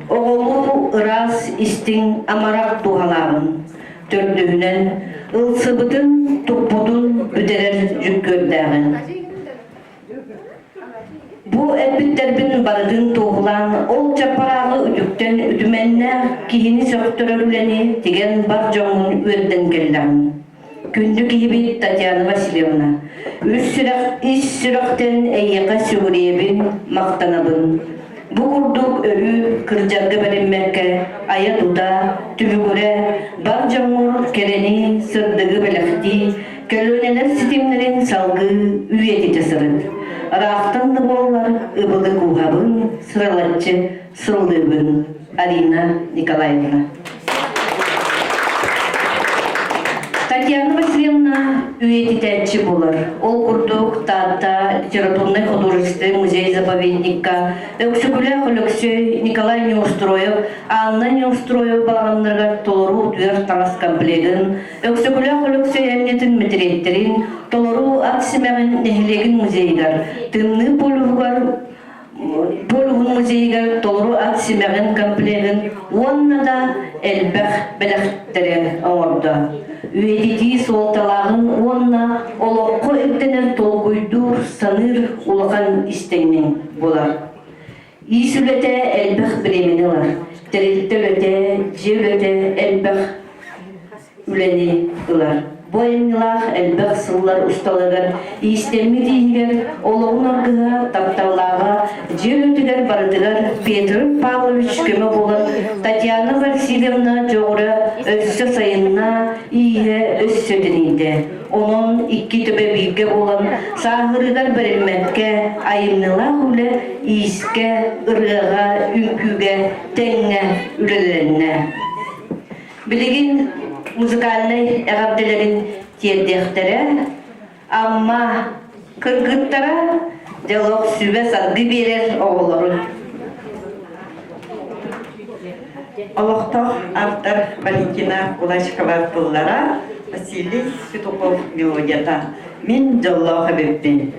оҕолуу ыраас, истиҥ, амарах дууһалааҕын. Төрдүһүнэн, ылсыбытын, туппутун бүтэрэр дьүккүөрдээҕин. Бу эппиттэрбин барытын туоһулаан, ол чаппарааҕы үтүктэн үтүмэннээх киһини сөхтөрөр үлэни тигэн бар дьоҥҥун үөрдэн кэллэҕиҥ. Күндү киһибит Татьяна Васильевна, үс сүрэх ис сүрэхтэн эйиэхэ сүгүрүйэбин, махтанабын. Бу курдук өрүү кырдьарга бэриммэккэ айа-тута, түбүгүрэ, бар дьоҥҥор кэрэни, сырдыгы бэлэхтии, көлүөнэлэр ситимнэрин салгыы үйэтитэ сырыт. Ыраахтан да буоллар ыбылы кууһабын, сыралаччы сыллыыбын. Арина Николаевна. Татьяна Васильевна үйэтитээччи буолар. Ол курдук Таатта литературнай художественный музей-заповедникка Өксөкүлээх Өлөксөй, Николай Неустроев, Анна Неустроева балаҕаннарыгар толору утуйар таҥас комплегын, Өксөкүлээх Өлөксөй эмньэтин мэтириэттэрин толору ат симэҕин нэһилиэгин музейыгар, Тымныы полюһугар. Полюһун музейыгар толору ат симэҕин комплегын уонна да элбэх бэлэхтэри оҥордо. Үйэтитии суолталааҕын уонна олоххо ирдэнэр толкуйдуур, саныыр улахан истэҥниҥ буолар. Иис үлэтэ элбэх бириэмэни ылар. Тэрилтэ үлэтэ, дьиэ үлэтэ элбэх үлэни ылар. Бу айымньылаах элбэх сыллар усталарыгар иистэммит ииһигэр олоҕун аргыһа, тапталлааҕа дьиэ үлэтигэр барытыгар Петр Павлович көмө буолан Татьяна Васильевна дьоҕура өссө сайынна, ииһэ өссө тэнийдэ. Онон икки төбө бииргэ буолан сааһырыгар бэриммэккэ айымньылаах үлэ иискэ, ырыаҕа, үҥкүүгэ тэҥҥэ үлэлэннэ. Билигин музыкальнай эҕэрдэлэрин тиэрдиэхтэрэ. Амма кыргыттара дьолох сүбэ-саргы биэрэр оҕолору. Олохтоох автор Валентина Кулачкова тыллара, Василий Петухов мелодията «Мин дьоллоох эбиппин».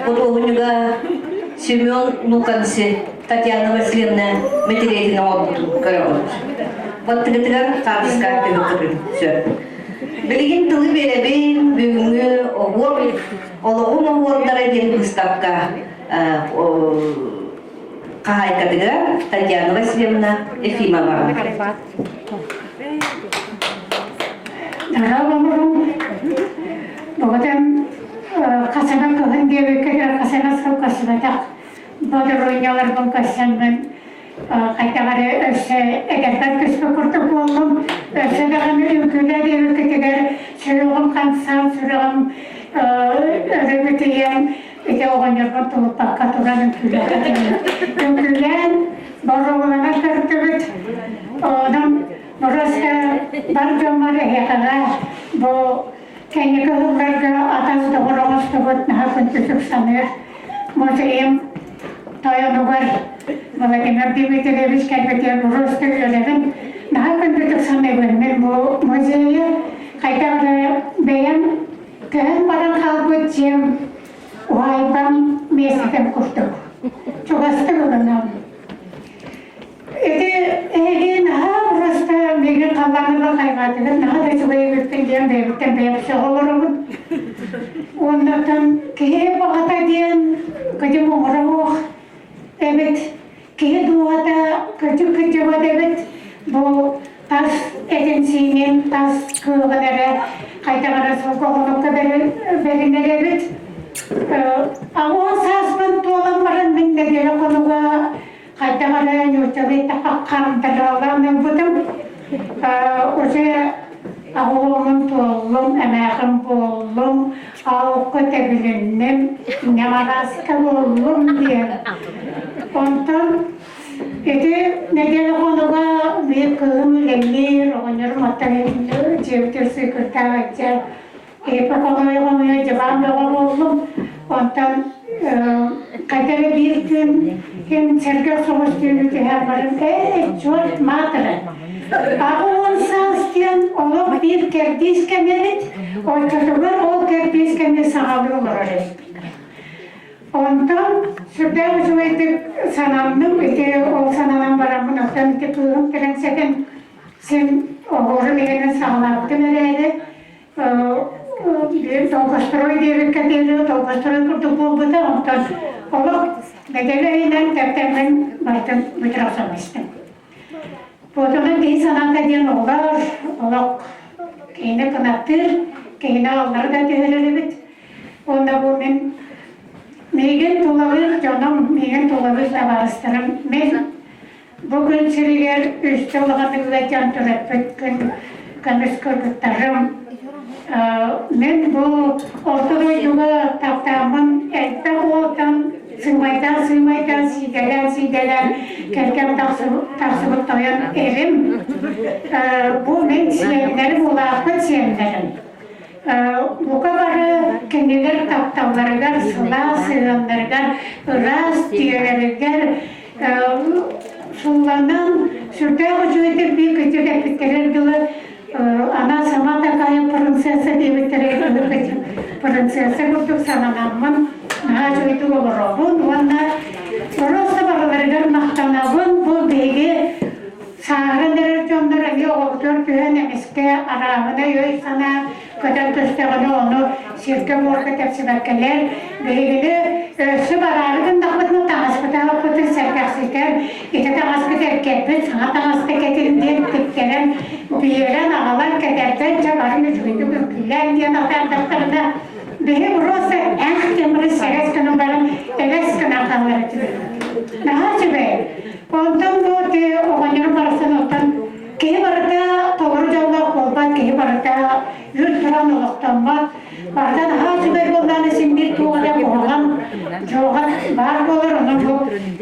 худуоһунньуга Семен Луканси Татьяна Васильевна мэтириэтин оҥорбутун көрөҕүт. Баттыгытыгар хаартыска түһүөххүтүн сөп. Билигин тылы биэрэбин бүгүҥҥү оһуор олоҕум оһуордара диэн быыстапка хаһаайкатыгар Татьяна Васильевна Ефимова. Дорооболорум. Боготан хасана кыһын диэбиккэ хасана сыл көстүбэтэх бодоруонньаларбын көрсөммүн хайдах эрэ өссө эдэрбэр түспүт курдук буоллум. Өссө даҕаны үҥкүүлээ диэбиккитигэр сүрэҕим хамсаан, сүрэҕим өрө бүтүйэн ити оҕонньорбун тулуппакка туран үҥкүүлээтим. Үҥкүүлээн боруобаланан көрдүбүт. Онон Просто бар дьоммор эһиэхэҕэ бу кэнники сылларга атас доҕор оҥостубут наһаа күндүтүк саныыр музейым тойонугар Владимир Дмитриевич кэлбитигэр просто үөрэбин. Наһаа күндүтүк саныыбын. Мин бу музейы хайдах эрэ бэйэм көһөн баран хаалбыт дьиэм уһаайбам миэстэтин курдук чугастык ылынабын. Ити эһиги наһаа просто миигин халлааныга хайҕаатыгыт, наһаа да үчүгэй эбиппин диэн бэйэбиттэн бэйэм сөҕө олоробун. Уоннаттан киһи баҕата диэн кыдьым оҥоро эбит. Киһи дууһата кырдьык кырдьыбат эбит. Бу тас этин-сиинин, тас кыаҕын эрэ хайдах эрэ сылгы оҕолорго бэринэр эбит. Аҕыс сааспын туолан баран мин нэдиэлэ хонуга хайдах эрэ нууччалыы хантаралаан ылбытым. Уже оҕоломун туоллум, эмээхин буоллум, аукка тэбилинним, ньамараска буоллум диэн. Онтон ити нэдиэлэ хонуга биир кыыһым үлэлиир, оҕонньорум оттон дьиэбитигэр сыыкырдаах илдьэр Эпэ хомуйа-хомуйа дьыбаан бөҕө буоллум. Онтон хайда эрэ биир күн ким сэргэх соҕус түүнү түһээн баран ээ чуот маатыра. 80 саас диэн олох биир кэрдиис кэмэ эбит. Оччотугар ол кэрдиис кэми саҕалыы олорор эбит. Онтон сүрдээх үчүгэйдик сананным. Ити ол сананан бараммын оттон ити кыыһым кэлэн сэтэн син оһуорун иһинэн саҕалаабытым эрээри биир долгострой диэбиккэ диэри долгострой курдук буолбута, онтон олох нэдиэлэ иһинэн тэптэммин барытын бүтэрэ охсон истим. Буотунан киһи санаата диэн оҕолор олох киһини кынаттыыр, киһини аллары да түһэрэр эбит. Уонна бу мин миигин тулалыыр дьонум, миигин тулалыыр табаарыстарым мин Бу күн сиригэр үстэ улаханнык дьон төрөппүт күн көмүс кыргыттарым. Мен бу орто дойдуга таптааммын элбэх уолтан сыымайдаан-сыымайдаан, сиидэлээн-сиидэлээн кэргэн тахсыбыт тойон эрим. Бу мин сиэннэрим, улааппыт сиэннэрим. Бука бары кинилэр тапталларыгар, сылаас сыһыаннарыгар, ыраас тиэрэригэр сулланан сүрдээх үчүгэйдик биир кырдьык эппиттэригэр дылы она сама такая принцесса диэбиттэригэр принцесса курдук сананаммын наһаа үчүгэйдик олоробун уонна просто барыларыгар махтанабын. Бу биһиги сааһыран эрэр дьоннор эмиэ оҕобутугар түһэн эмискэ арааһынай өй-санаа көтөн түстэҕинэ ону сиргэ-буорга тэпсибэккэлэр биһигини өссө бараары гыннахпытына таҥаспытын сэргэхситэн ити таҥаспыт эргэрбит саҥа таҥаста кэтин диэн тиктэрэн биэрэн аҕалан кэтэрдэн дьэ барын үчүгэйдик үҥкүүлээн диэн атаардахтарына биһи просто эх диэн сэрэс гынан баран элэс гынан хаалар этибит. Наһаа үчүгэй. Онтон бу оҕонньорум барахсан оттон киһи барыта толору дьоллоох буолбат, киһи барыта үр туран олохтоммот. Барыта наһаа үчүгэй буоллаҕына син биир туох эрэ куһаҕан дьуоҕа баар буолар. Онон бу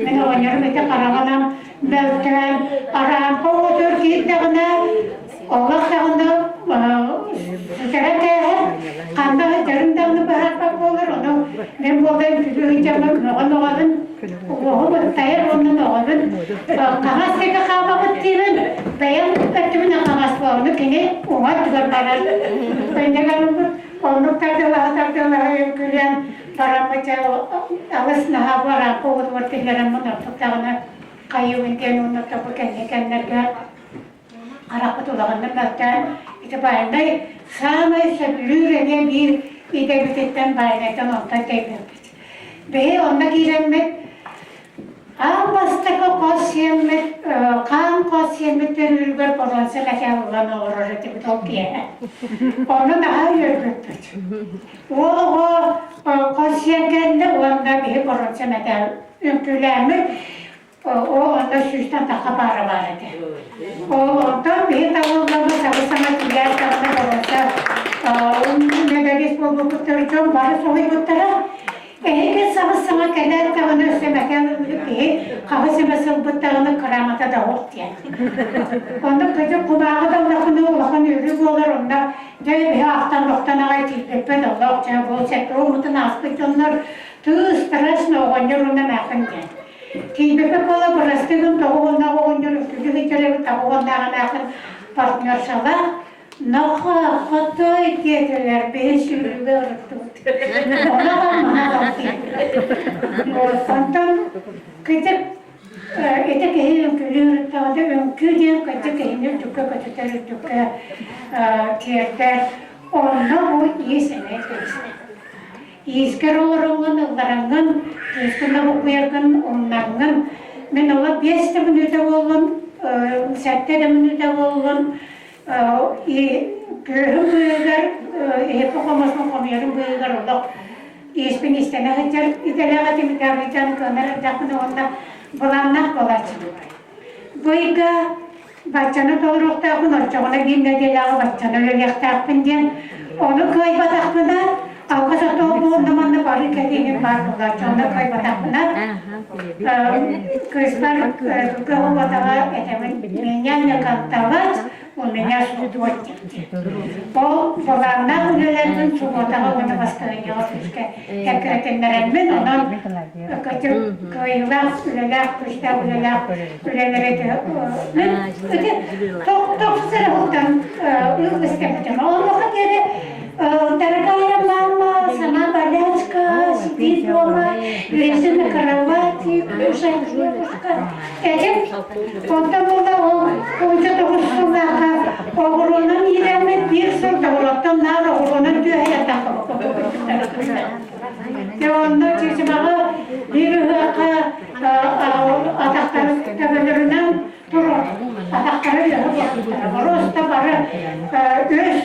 мин оҕонньорум ити хараҕынан мөлтөөн араампа уотугар киирдэҕинэ олох даҕаны сүтэрэ кээһэр, ханна сылдьарын даҕаны быһаарбат буолар. Ону мин буолан күлүү сылдьаммын мөҕөн-мөҕөбүн, уоһум ыттайар уонна мөҕөбүн. Хаҥас диэки хаамабыт диибин, бэйэм өттүбүнэн хаҥас буолану кини уҥа өттүгэр барар. Инньэ гынан оннук тардыалаһа тардыалаһа үҥкүүлээн. Бараммыт дьэ алыс наһаа барааппа оҕотугар киллэрэммин ордук даҕаны хайыыбын диэн уонна бу кэнники кэмнэргэ харахпыт улаханнык мөлтөөн ити баайынай саамай сөбүлүүр эмиэ биир идэбититтэн баайынайтан онтон тэйбиппит. Биһи онно киирэммит Аан бастакы хос сиэммит, хаан хос сиэммит төрүүрүгэр боруонса мэтээл ылан олорор этибит ол киэһэ. Ону наһаа үөрбүппүт. Уол оҕо хос сиэн кэллэ уонна биһи боруонса мэтээл үҥкүүлээммит ол онно сүүстэн тахха паара баар этэ. Ол онтон биһи талыллабыт сабыс-саҥа тиийээт даҕаны боруонса медалист буолбуппуттар дьон бары соһуйбуттара. Эһиги сабыс-саҥа кэлээт даҕаны өссө мэтээл ылбыт киһи хаһыс эмэ сылбыт даҕаны кыраамата да оһох диэн. Онно кыдьык кумааҕы да улахана улахан үөрүү буолар, онно дьэ биһи ахтан-охтон аҕай тиийбиппит, олох дьэ бу сэтроумутун ааспыт дьоннор тыы страшно оҕонньор уонна эмээххин диэн. Тиийбиппит буола бырастыы гын тоҕу уоннаах оҕонньор үксүгү сылдьар эбит, тоҕу уоннаах эмээххин партнершалаах Наха хотой диэтилэр, биһи сүүрүүгэ ырыттыбыт. Оноҕо маһа Онтон кытык ити киһи үҥкүүлүү ырыттаҕына үҥкүү диэн кытык киһини үрдүккэ көтүтэр үрдүккэ тиэрдэр. Онно бу иис эмиэ кэбистэ. Иискэр олороҥҥун, ыллараҥҥын, күүскүн да буккуйаргын умнаҥҥын, мин ола 5 да мүнүүтэ буоллун, 7 да мүнүүтэ буоллун, Күөһүм быыһыгар, иһиппин хомуспун хомуйарым быыһыгар олох ииспин истэнэ сылдьар идэлээх этим, италийдьан кыанар эрдэхпинэ уонна былааннаах буолааччыбын. Бу ыйга баччаны толоруохтаахпын, оччоҕуна биир нэдиэлэҕэ баччаны үлэлиэхтээхпин диэн, ону кыайбатахпына, алҕас отоо буолла манна бары кэлииҥин баар буолааччы, онно кыайбатахпына, кыыспар кыһылбатаҕа этэбин, меня не кантовать, у меня субботник диэн. Ол былааннаах үлэлэрбин субуотаҕа уонна бастайаҥҥа күүскэ кэккэрэтиннэрэммин, онон кыайыылаах үлэлээх, күүстээх үлэлээх үлэлэри мин ити тохтох сыраһыттан ыстаппытым. Онуоха диэри Дорогая мама, сама болячка, сидит дома, лежи на кровати, кушай хлебушка. Этим онтон буола ол онча тоҕус сыллаахха оҕуруонан иирэммит биир сыл доҕуруоттан наар оҕуруонан түөһэ Дьэ онно Чычымаҕы биир ыһыахха атахтары төбөлөрүнэн турар атахтара үөһэ буолбуттара. Боруоста бары өс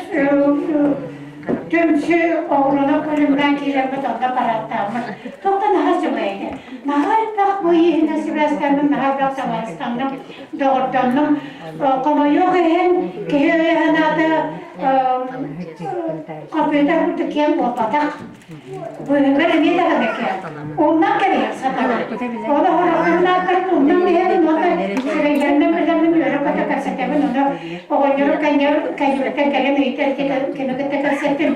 түмсүү оҕуруона көрүҥнээн киирэммит онно парааттааммыт. Туохта наһаа үчүгэй этэ. Наһаа элбэх бу ииһинэн сибээстэммин, наһаа элбэх табаарыстанным, доҕордоннум. Хомойуох иһин, киһи өйө санаата компьютер курдук киэҥ буолбатах. Быыһыгар эмиэ даҕаны кэм. Оннан кэбиһэр сатанар. Ол оһорохторунааттарын умнан иһэбин уонна сирэйдэринэн билэммин үөрэ-көтө кэпсэтэбин. Ону оҕонньору кэннибиттэн кэлэн ыйытар кими кытта кэпсэттим.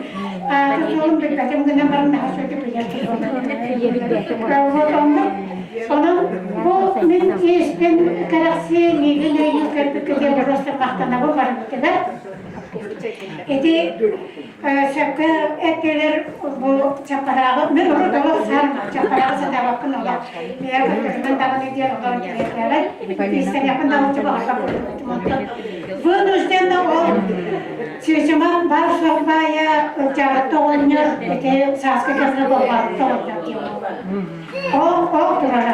Ааты суолун билбэтим гынан баран наһаа үчүгэй билэр киһи Оннук. Онон бу мин ииспин кэрэхсии миигин өйүү көрбүккүтүгэр просто махтанабын барыбытыгар. Ити сөпкө эттилэр бу чаппарааҕы мен урут олох саарма чаппарааҕы сатаабаппын олох бэйэ көтөрүмэн даҕаны диэн олох интэриэстээбэт истэниэхпин даҕаны баҕарбат онтон вынужденно ол чыычыма баар суох баайа ылдьаарытта оҕонньор ити сааскы кэмҥэ болҕоорутта оҕонньор диэн ол ол турар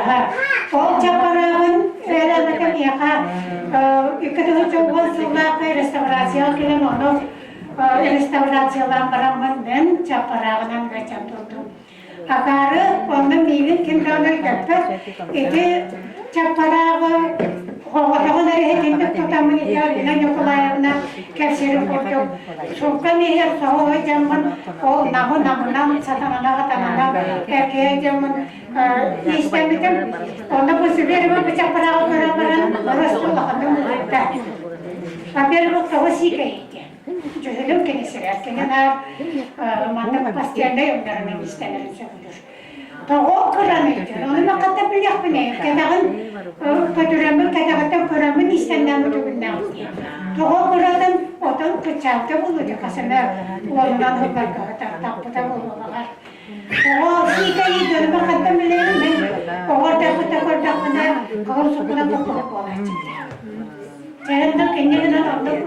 ол чаппарааҕын эрэмэтэ миэхэ 2010 сыллаахха реставрацияҕа кэлэн ону реставрациялаан бараммын мин чаппарааҕынан ыалдьан турдум. Акаары онно миигин ким даҕаны өйдөппөт. Ити чаппарааҕы оҕотоҕун эрэ итинник тутаммын ити Алина Николаевна кэпсиирин курдук суукка иһэр соһо сылдьаммын ол намы намынан сатанана сатанана эргийэ сылдьаммын иистэммитим. Онно бу сүбэ бу чаппарааҕы көрөн баран просто улаханнык уурда. Во-первых, тоҕо сиикэй диэн. Дьүһүнүм кини сирэр. Кини наар маннык постояннай өҥнөрүнэн истэнэрин сөбүлүүр. Тоҕо кыраный диэн. Ону мен хатта билиэхпинэй. Кэтэҕин көтүрэммин кэтэҕиттэн көрөммүн истэннээн үтүгүннэҕим диэн. Тоҕо кыратын отон кыччаабыта буолуо дии хас эмэ уонунан сылларга таппыта буолуо баҕар. Оҕо сиикэйи дьонума хантан билэбин мен оҕо эрдэхпиттэн көрдөхпүнэ кыһыл сукуна туппут буолааччыта. Дьэ кинне гынан оннук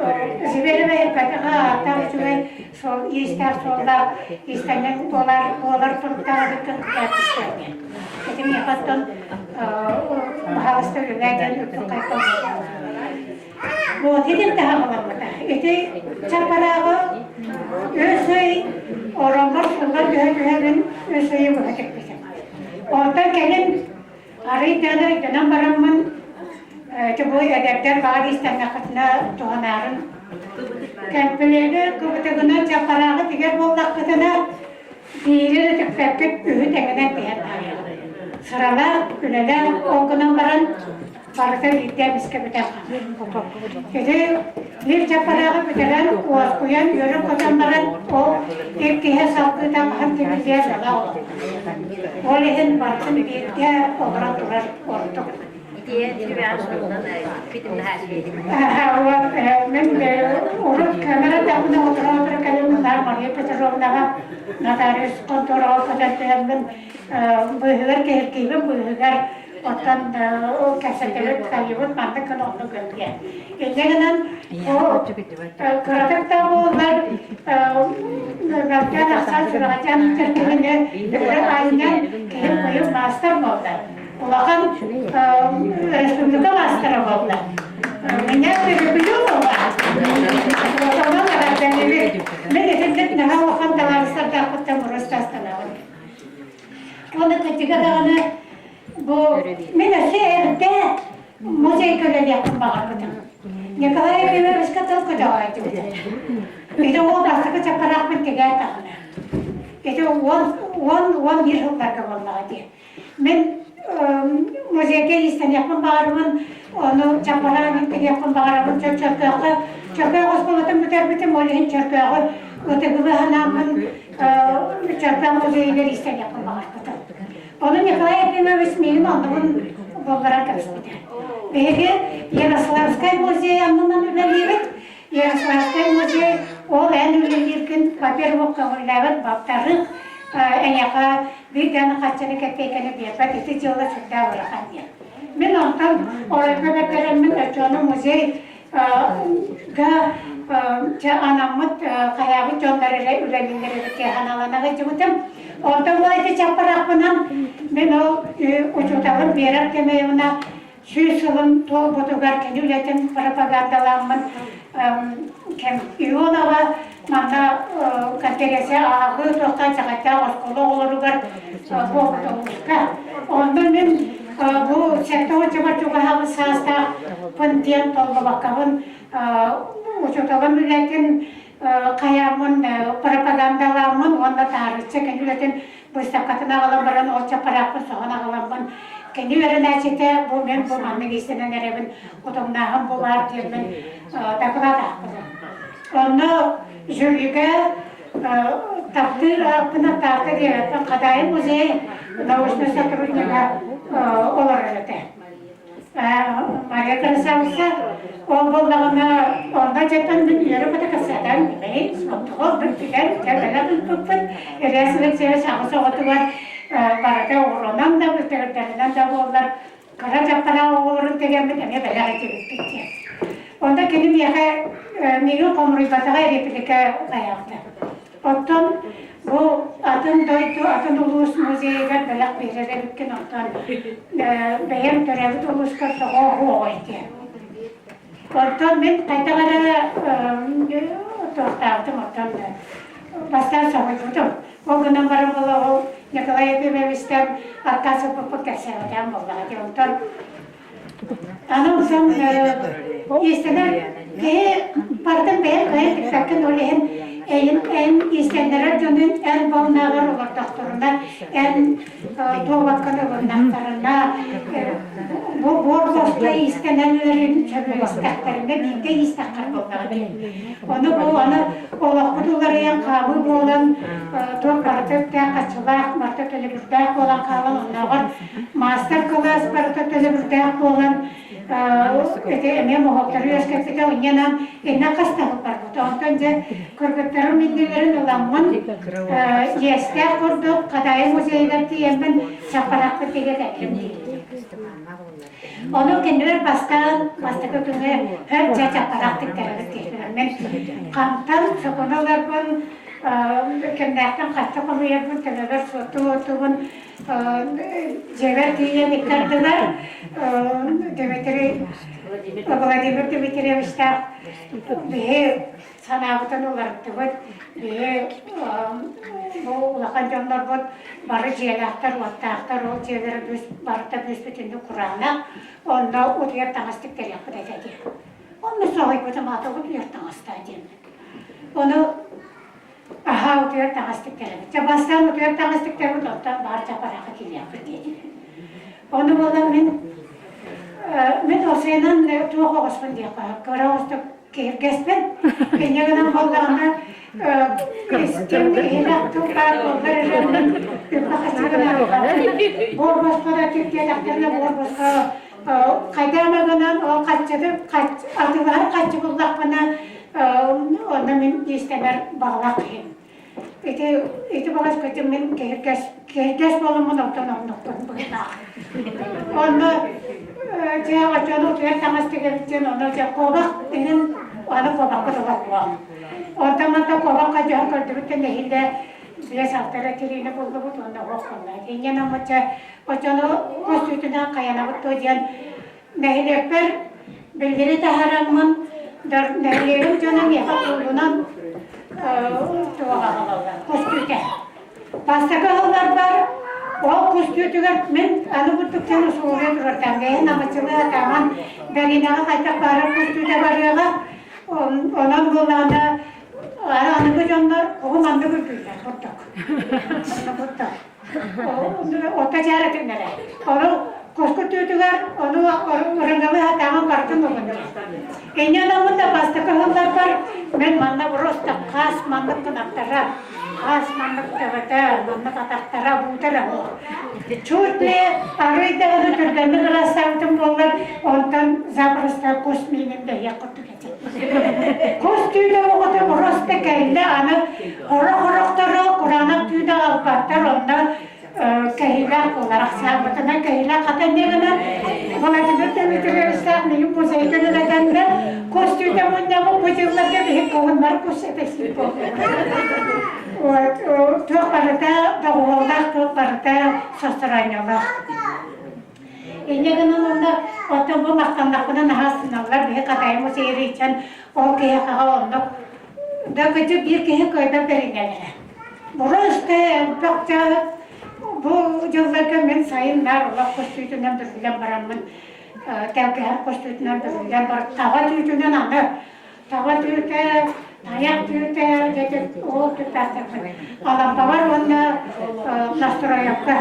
Зверева эппэтэҕэ ааттаах үчүгэй суол иистээх суоллаах иистэнньэҥ буолар буолар туруктаах эбиккин кэпсээтэ. Ити миэхэ оттон баһаалыста үлэлээ диэн үрдүк хайпал Вот итин таһаҕаламмыта. Ити чаппарааҕы үс ый ороммор сыллар түһэ түһэбин үс ыйы быһа тикпитим. Онтон кэлин арый даҕаны өйдөнөн бараммын ити бу эдэрдэр баар иистэннэххитинэ туһанаарын кэмпилиэги кыбытыгынан чаппарааҕы тигэр буоллаххытына биири эрэ тикпэккит үһү тэҥинэн тиһэн таайаҕыт. Сыралаах, үлэлээх ол гынан баран барыта биирдэ эмискэ бүтэн хаалар. Ити биир чаппарааҕы бүтэрэн, уоскуйан, үөрэн-көтөн баран, ол иккиһэ салгыыта хаһан тимирдиэр дала олорор. Ол иһин барытын биирдэ олорон турар ордук. Мен урут камера тахына отура-отура кэлэммин наар Мария Петровнаҕа нотариус контораҕа көтөртөһөммүн быыһыгар киһиргиибин быыһыгар Оттон ол кэпсэтэрин хайыбыт маннык гына оннук гынтыа. Инньэ гынан кыратык да буоллар мөлтөөн ахсаан сүрэҕэтиэн киһини өрө анньан киһи быйыл маастар буолла. Улахан республика маастара буолла. Меня перебью Онон эҕэрдэлиибит. Мин итинник наһаа улахан табаарыстардаахпыттан буруостаастанабын. Уонна кырдьыга даҕаны бу мин өссө эрдэ музейга үлэлиэхпин баҕарбытым. Николай Ефимовичка тыл көтөҕөөччүбүт. Ити ол бастакы чаппараахпын тигээр даҕаны. Ити 10, 11 сылларга буоллаҕа дии. Мин музейга иистэниэхпин баҕарабын, ону чаппараах тигиэхпин баҕарабын. Чөркөөххө Чөркөөх оскуолатын бүтэрбитим, ол иһин Чөркөөҕү ытыгылыы санааммын Чөркөөх музейыгар иистэниэхпин баҕарбытым. Ону Николай Ефимович миигин оннубун булларан кэбиспитэ. Биһиги Ярославскай музей аннынан үлэлиибит. Ярославскай музей ол эн үлэлииргин, во-первых, көҥүллээбэт, во-вторых, эйиэхэ биир даҕаны харчыны кэппиэйкэни биэрбэт, ити дьыала сүрдээх ыарахан диэн. Мин онтон оройго бэрдэрэммин оччону музей га чэ анаммыт хайаабыт дьоннор эрэ үлэлииллэр эбит диэн санаалана сылдьыбытым. Онтон бу ити чаппараахпынан мин ол учууталым Вера Артемьевна 100 сылын туолбутугар кини үлэтин пропагандалааммын кэм Ионова манна конференция ааҕыы туохтан чаҕайдаах оскуола оҕолоругар буолбут улууска. Онно мин бу 70 чугаһаабыт саастаахпын диэн толлубаккабын учууталым үлэтин хайааммын пропагандалааммын уонна таарычча кини үлэтин быыстапкатын аҕалан баран ол чаппараахпын соһон аҕаламмын кини үөрэнээччитэ бу мен бу маннык иистэнэн эрэбин утумнааһын бу баар диэммин доклад аахпытым. Онно жюрига таптыыр ааппын аттаахта диэбэппин Хадаайы музей научнай сотруднига олорор этэ. Мария Красавица ол буоллаҕына онно дьэтэн мин үөрэ-көтө кэпсэтэн билэйин суоттуҕа бүттүгэр кэлэн ыыппыппыт Илья Алексеевич аҕыс оҕотугар барыта оҕолонон да бүттэрдэринэн да буоллар кыра дьахтара оҕолорун тигэммит эмиэ бэлэх этибиппит диэн. Онно кини миэхэ миигин хомуруйбатаҕа реплика хайаабыта. Оттон бу атын дойду, атын улуус музейыгар бэлэх биэрэр эбиккин, оттон бэйэм төрөөбүт улуускар тоҕо оһуоҕай диэн. Оттон мин хайдах эрэ туохтаабытым, оттон бастаан соһуйбутум. Ол гынан баран буола ол Николай Ефимовичтан аккаас ылбыппыт кэпсээбэтэҕим буоллаҕа дии. Онтон аны онтон иистэнэр киһи бардым бэйэм кыайан тикпэккин ол иһин эйин эн иистэннэрэр дьонун эн болнааҕар олордохторуна эн туолаккын ылыннахтарына бу буор босхо иистэнэн үөрүн сөбүлэстэхтэринэ бииргэ иистэххэр буоллаҕа дии. Ону бу аны олохпут уларыйан хаалыы буолан туох барыта үптээх харчылаах, барыта төлөбүрдээх буолан хаалан оннооҕор маастар-кылаас барыта төлөбүрдээх буолан Ити эмиэ моһолтору үөскэппитэ инньэнэн иннэ хастаһык барбыта. Онтон дьэ кыргыттарым иннилэрин ыламмын иэстээх курдук Хадаайы музейыгар тиийэммин чаппарахпыт тигэ кэллим диир. Ону кинилэр бастаан бастакы күҥҥэ өр дьэ чаппарах тиктэрбит диэтилэр. Мин хантан сокуну ыларбын кимнээхтэн хаччы хомуйарбын төбөбөр суоттуу-уоттуубун дьиэбэр тиийэн иккардылар Дмитрий Владимир Дмитриевичтаах биһи санаабытын уларыттыбыт. Биһи бу улахан дьоннорбут бары дьиэлээхтэр, уоттаахтар, ол дьиэлэрэ барыта бүүс-бүтүннүү кураанах, онно утуйар таҥас тиктэриэхпит этэ диэн. Онно соһуйбутум, аата утуйар таҥастаа диэммит. Ону аһаа утуйар таҥас тиктэрэбит. Чэ, бастаан утуйар таҥас тиктэрэбит, оттон баар чапараахы киириэхпит диэтилэр. Ону буолан мин мин осуйанан туох оҕуспун диэххэ, кыра оҕустук киһиргэспин. Инньэ гынан буоллаҕына истиҥ иһинэх тыл баар буоллар эрэ мин буор босхо да тиктиэтэхтэринэ буор босхо хайдах эмэ гынан ол хаччыты атыылаһар хаччы буллахпына онно мин иистэнэр баҕалаах киһим. Ити ити баҕас көтүм мин киһиргэс киһиргэс буоламмын оттон оннукпун быһыылаах. Онно дьэ оччону утуйар таҥас тигэбит диэн онно дьэ куобах иһин аны куобахпыт олорбуом. Онтон манта куобах хадьаһан көрдүбүт да нэһиилэ биэс алта эрэ тириини буллубут уонна уох буолла. Инньэ наммычча оччону көстүүтүнэн хайанабыт дуо диэн нэһилиэкпэр биллэри таһаараммын нэһилиэгим дьоно миэхэ куулунан туох аҕалаллар кус түүтэ. Бастакы ыһылларбар ол кус түүтүгэр мин аны курдук дьон усулуобуйа турартаан бэйэн амаччылыы атааман бэриинэҕэ хайдах баарар кус түүтэ барыаҕа онон буоллаҕына аныгы дьоннор куһу маннык үрдүүллэр курдук курдук Ото дьаарытыннара. Ону коску түүтүгэр ону ырыҥалыы сатааҕын барытын угуннум. Инньэ анаммыт да бастакы сылларбар мен манна просто хас маннык кынаттара, хас маннык төбөтө, маннык атахтара, буутара суох. Чуть ли арый даҕаны түргэнник ырастаабытым буоллар, онтон запросто кус миинин бэйиэх курдук этим. Кус түүтэ оҕото просто кэллэ, аны Хорох-хорохтору кураанах түүтэ аҕалбаттар, онно кэһиилээх буолар. Ахсаабытынан кэһиилээх хата эмиэ гынан Владимир Дмитриевичтаах миигин музейга үлэлэтэннэр кус түүтэ мунньаммыт бу дьылларга биһик кыһыннары кус этэсиир буоллулар. Туох барыта доҕуһуоллаах, туох барыта состороонньолоох. Инньэ гынан онно оттон бу махтаннахпына наһаа астыналлар. Биһи Хатайы музейы иччэн ол киһиэхэ оннук Да кыдьык биир киһи кыайбат бэринэлэрэ. Просто элбэх бу дьылларга мин сайын наар олох көстүүтүнэн бүрүллэн бараммын тэлгэһэр көстүүтүнэн бүрүллэн бар таба түүтүнэн аны таба түүтэ тайах түүтэ дьэ ол түптаахтарбын Алампабар уонна настроевка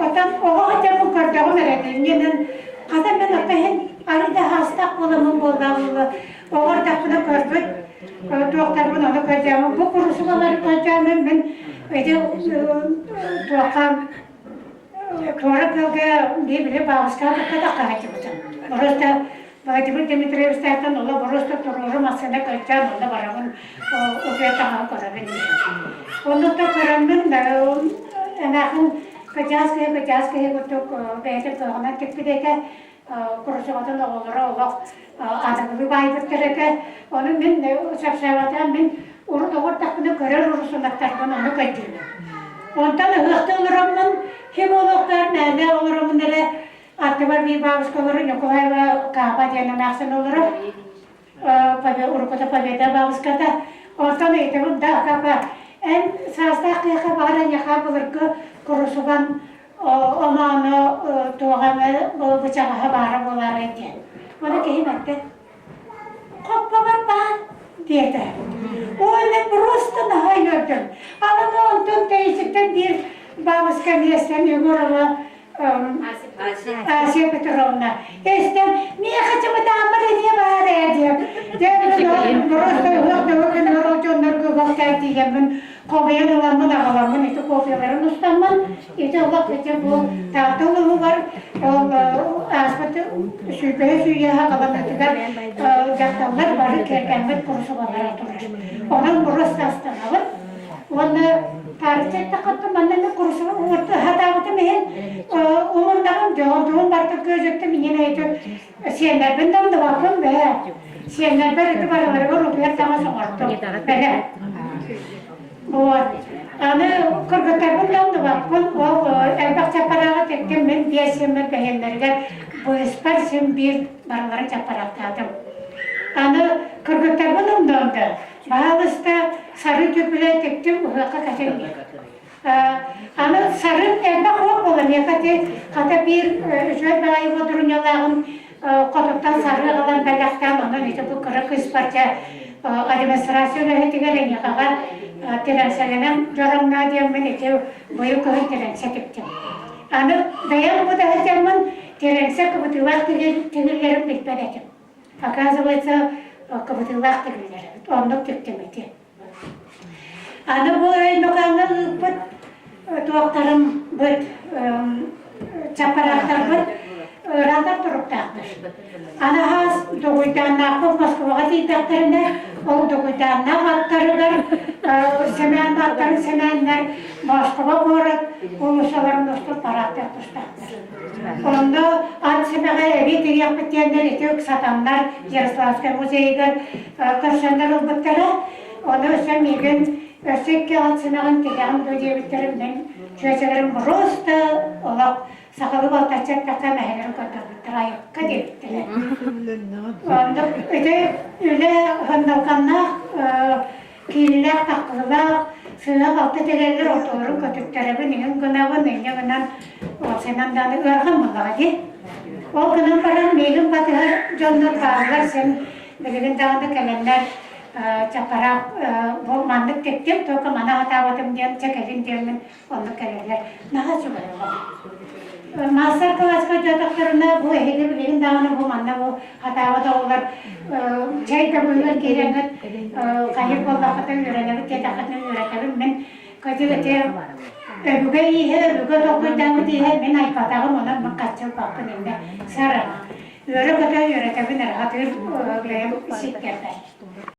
отон оҕо сылдьаммын көрдөҕүм эрэ иннинэн хата мин ата иһин арыйда хаастаах буоламмын буоллаҕым Оҕо эрдэхпинэ көрбүт туохтарбын ону көрдөөмүн бу куруусубалары көрдөөмүн мин ити туохха туора тыалга били бабушкаҕа кытта таххаһаччыбытым. Просто Владимир Дмитриевичтаахтан ола просто туруору массыына көрдөөн онно барабын утуйа таҥаһы көрөбүн диэн. Оннуттан көрөммүн эмээхин кыдьаас киһи кыдьаас киһи курдук бэйэтин кыаҕынан тикпит этэ курусугатын оҕолоро олох аныгылыы баайбыттар этэ. Ону мин сөпсөөбөтөм, мин урут оҕо эрдэхпинэ көрөр урусунаттарбын ону көрдүүбүн. Онтон ыһыахта олороммун, ким олохтоор мээнэ олороммун эрэ аттыбар биир бабушка олорор Ньукулаева Кааба диэн эмээхсин олорор. Уруккута Победа бабушката. Онтон ыйытабын да, Кааба, эн саастаах киһиэхэ баҕар эйиэхэ былыргы курусубан Омооно туоҕа эмэ бычаҕаһа баара буолаарай диэн. Ону киһим эттэ, «Хоппобор баар» диэтэ. Ой, мен просто наһаа үөрдүм. Аны онтон тэйичиттэн биир бабушка миэстэн Егорова Асия Петровна эстэн миэхэ чымытааммар эмиэ баар ээ диэн. Дьэ, просто ыһыах нөҥүө күнүгэр ол дьоннорго ыһыах тиийэммин. Хомуйан ыламмын аҕаламмын ити копияларын устаммын ити олох ити бу Таатта улууһугар ол ааспыт сүүрбэһис үйэ саҕаланыытыгар дьахталлар бары кэргэммит курусубалара турар. Онон просто астанабыт. Уонна таарычча эттэххэ манна мен курусуба хатаабытым иһин умуннаҕым дьоҕурдугум барыта күөдьүттүм иҥин эйти сиэннэрбин да умнубаппын бээ. Сиэннэрбэр ити барыларыгар утуйар таҥас оҥортум. Бэлэ. Вот. Аны кыргыттарбын да умнубаппын. Ол элбэх чаппарааҕы тиктим мин биэс сиэммэр бэһиэннэригэр быыспар син биир барыларын чаппараахтаатым. Аны кыргыттарбын умнуом да, баһаалыста сары түпүлэ тиктим ыһыахха кэтин Аны сарын элбэх уох буолан миэхэ ити хата биир үчүгэй баҕайы бодуруунньалааҕын хотуттан сарыы аҕалан бэлэхтээн онон ити бу кыра кыыспар дьэ администрация үлэһитигэр эйиэхэҕэ тирэнсэлэнэн дьоромноо диэммин ити быйыл кыһын тирэнсэ тиктим. Аны бэйэм бу да сылдьаммын тирэнсэ кыбытыылаах тигиллэрин билбэт этим. Оказывается, кыбытыылаах тигиллэр эбит. Оннук тиктим ити. Аны бу Өймөкөөҥҥө ыыппыт туохтарым быт чаппараахтарбыт ыараатар туруктаахтар. Аны хаас Дугуйдааннаахпыт Москваҕа тиийдэхтэринэ, ол Дугуйдааннаах аттарыгар Сэмээн аттарын сэмээннэр Москва куорат уулуссаларын устун параадтыах тустаахтар. Онно ат сэмэҕэ эбии тириэхпит диэннэр ити ыксатаннар Ярославскай музейыгар көрсөннөр ылбыттара. Ону өссө миигин өссө икки ат симэҕин тиһэҕин дуо диэбиттэрин мин чүөчэлэрим просто олох сахалыы балтачча эттэххэ мэһэлэрин көрдөрбүттэр айыкка диэбиттэрэ. Оннук ити үлэ хандалҕаннаах киинилээх таххылаах сыыһа-халты тигэллэр ортолорун көтүттэрэбин иҥин гынабын инньэ гынан сэнэн даҕаны ыарахан буоллаҕа дии. Ол гынан баран миигин батыһар дьоннор бааллар син билигин даҕаны кэлэннэр чаппараах бу маннык тиктим только маны хатаабатым диэн чэ кэлин диэммин оннук кэлэллэр наһаа үчүгэй мастер класска дьатахтарына бу эһиги билигин даҕаны бу манна бу хатаабат оҕолор чэй да быыһыгар киирэҥҥит хайыр буоллаххытына үөрэнэбит диэтэххитинэ үөрэтэбин мин кыдьык ити өбүгэ ииһэ өбүгэ толкуйдаабыт ииһэ мин айбатаҕым онон мин хаччылбаппын иннэ сарана үөрэ-көтө үөрэтэбин эрэ хатыыр бэйэм сиккэрбэр.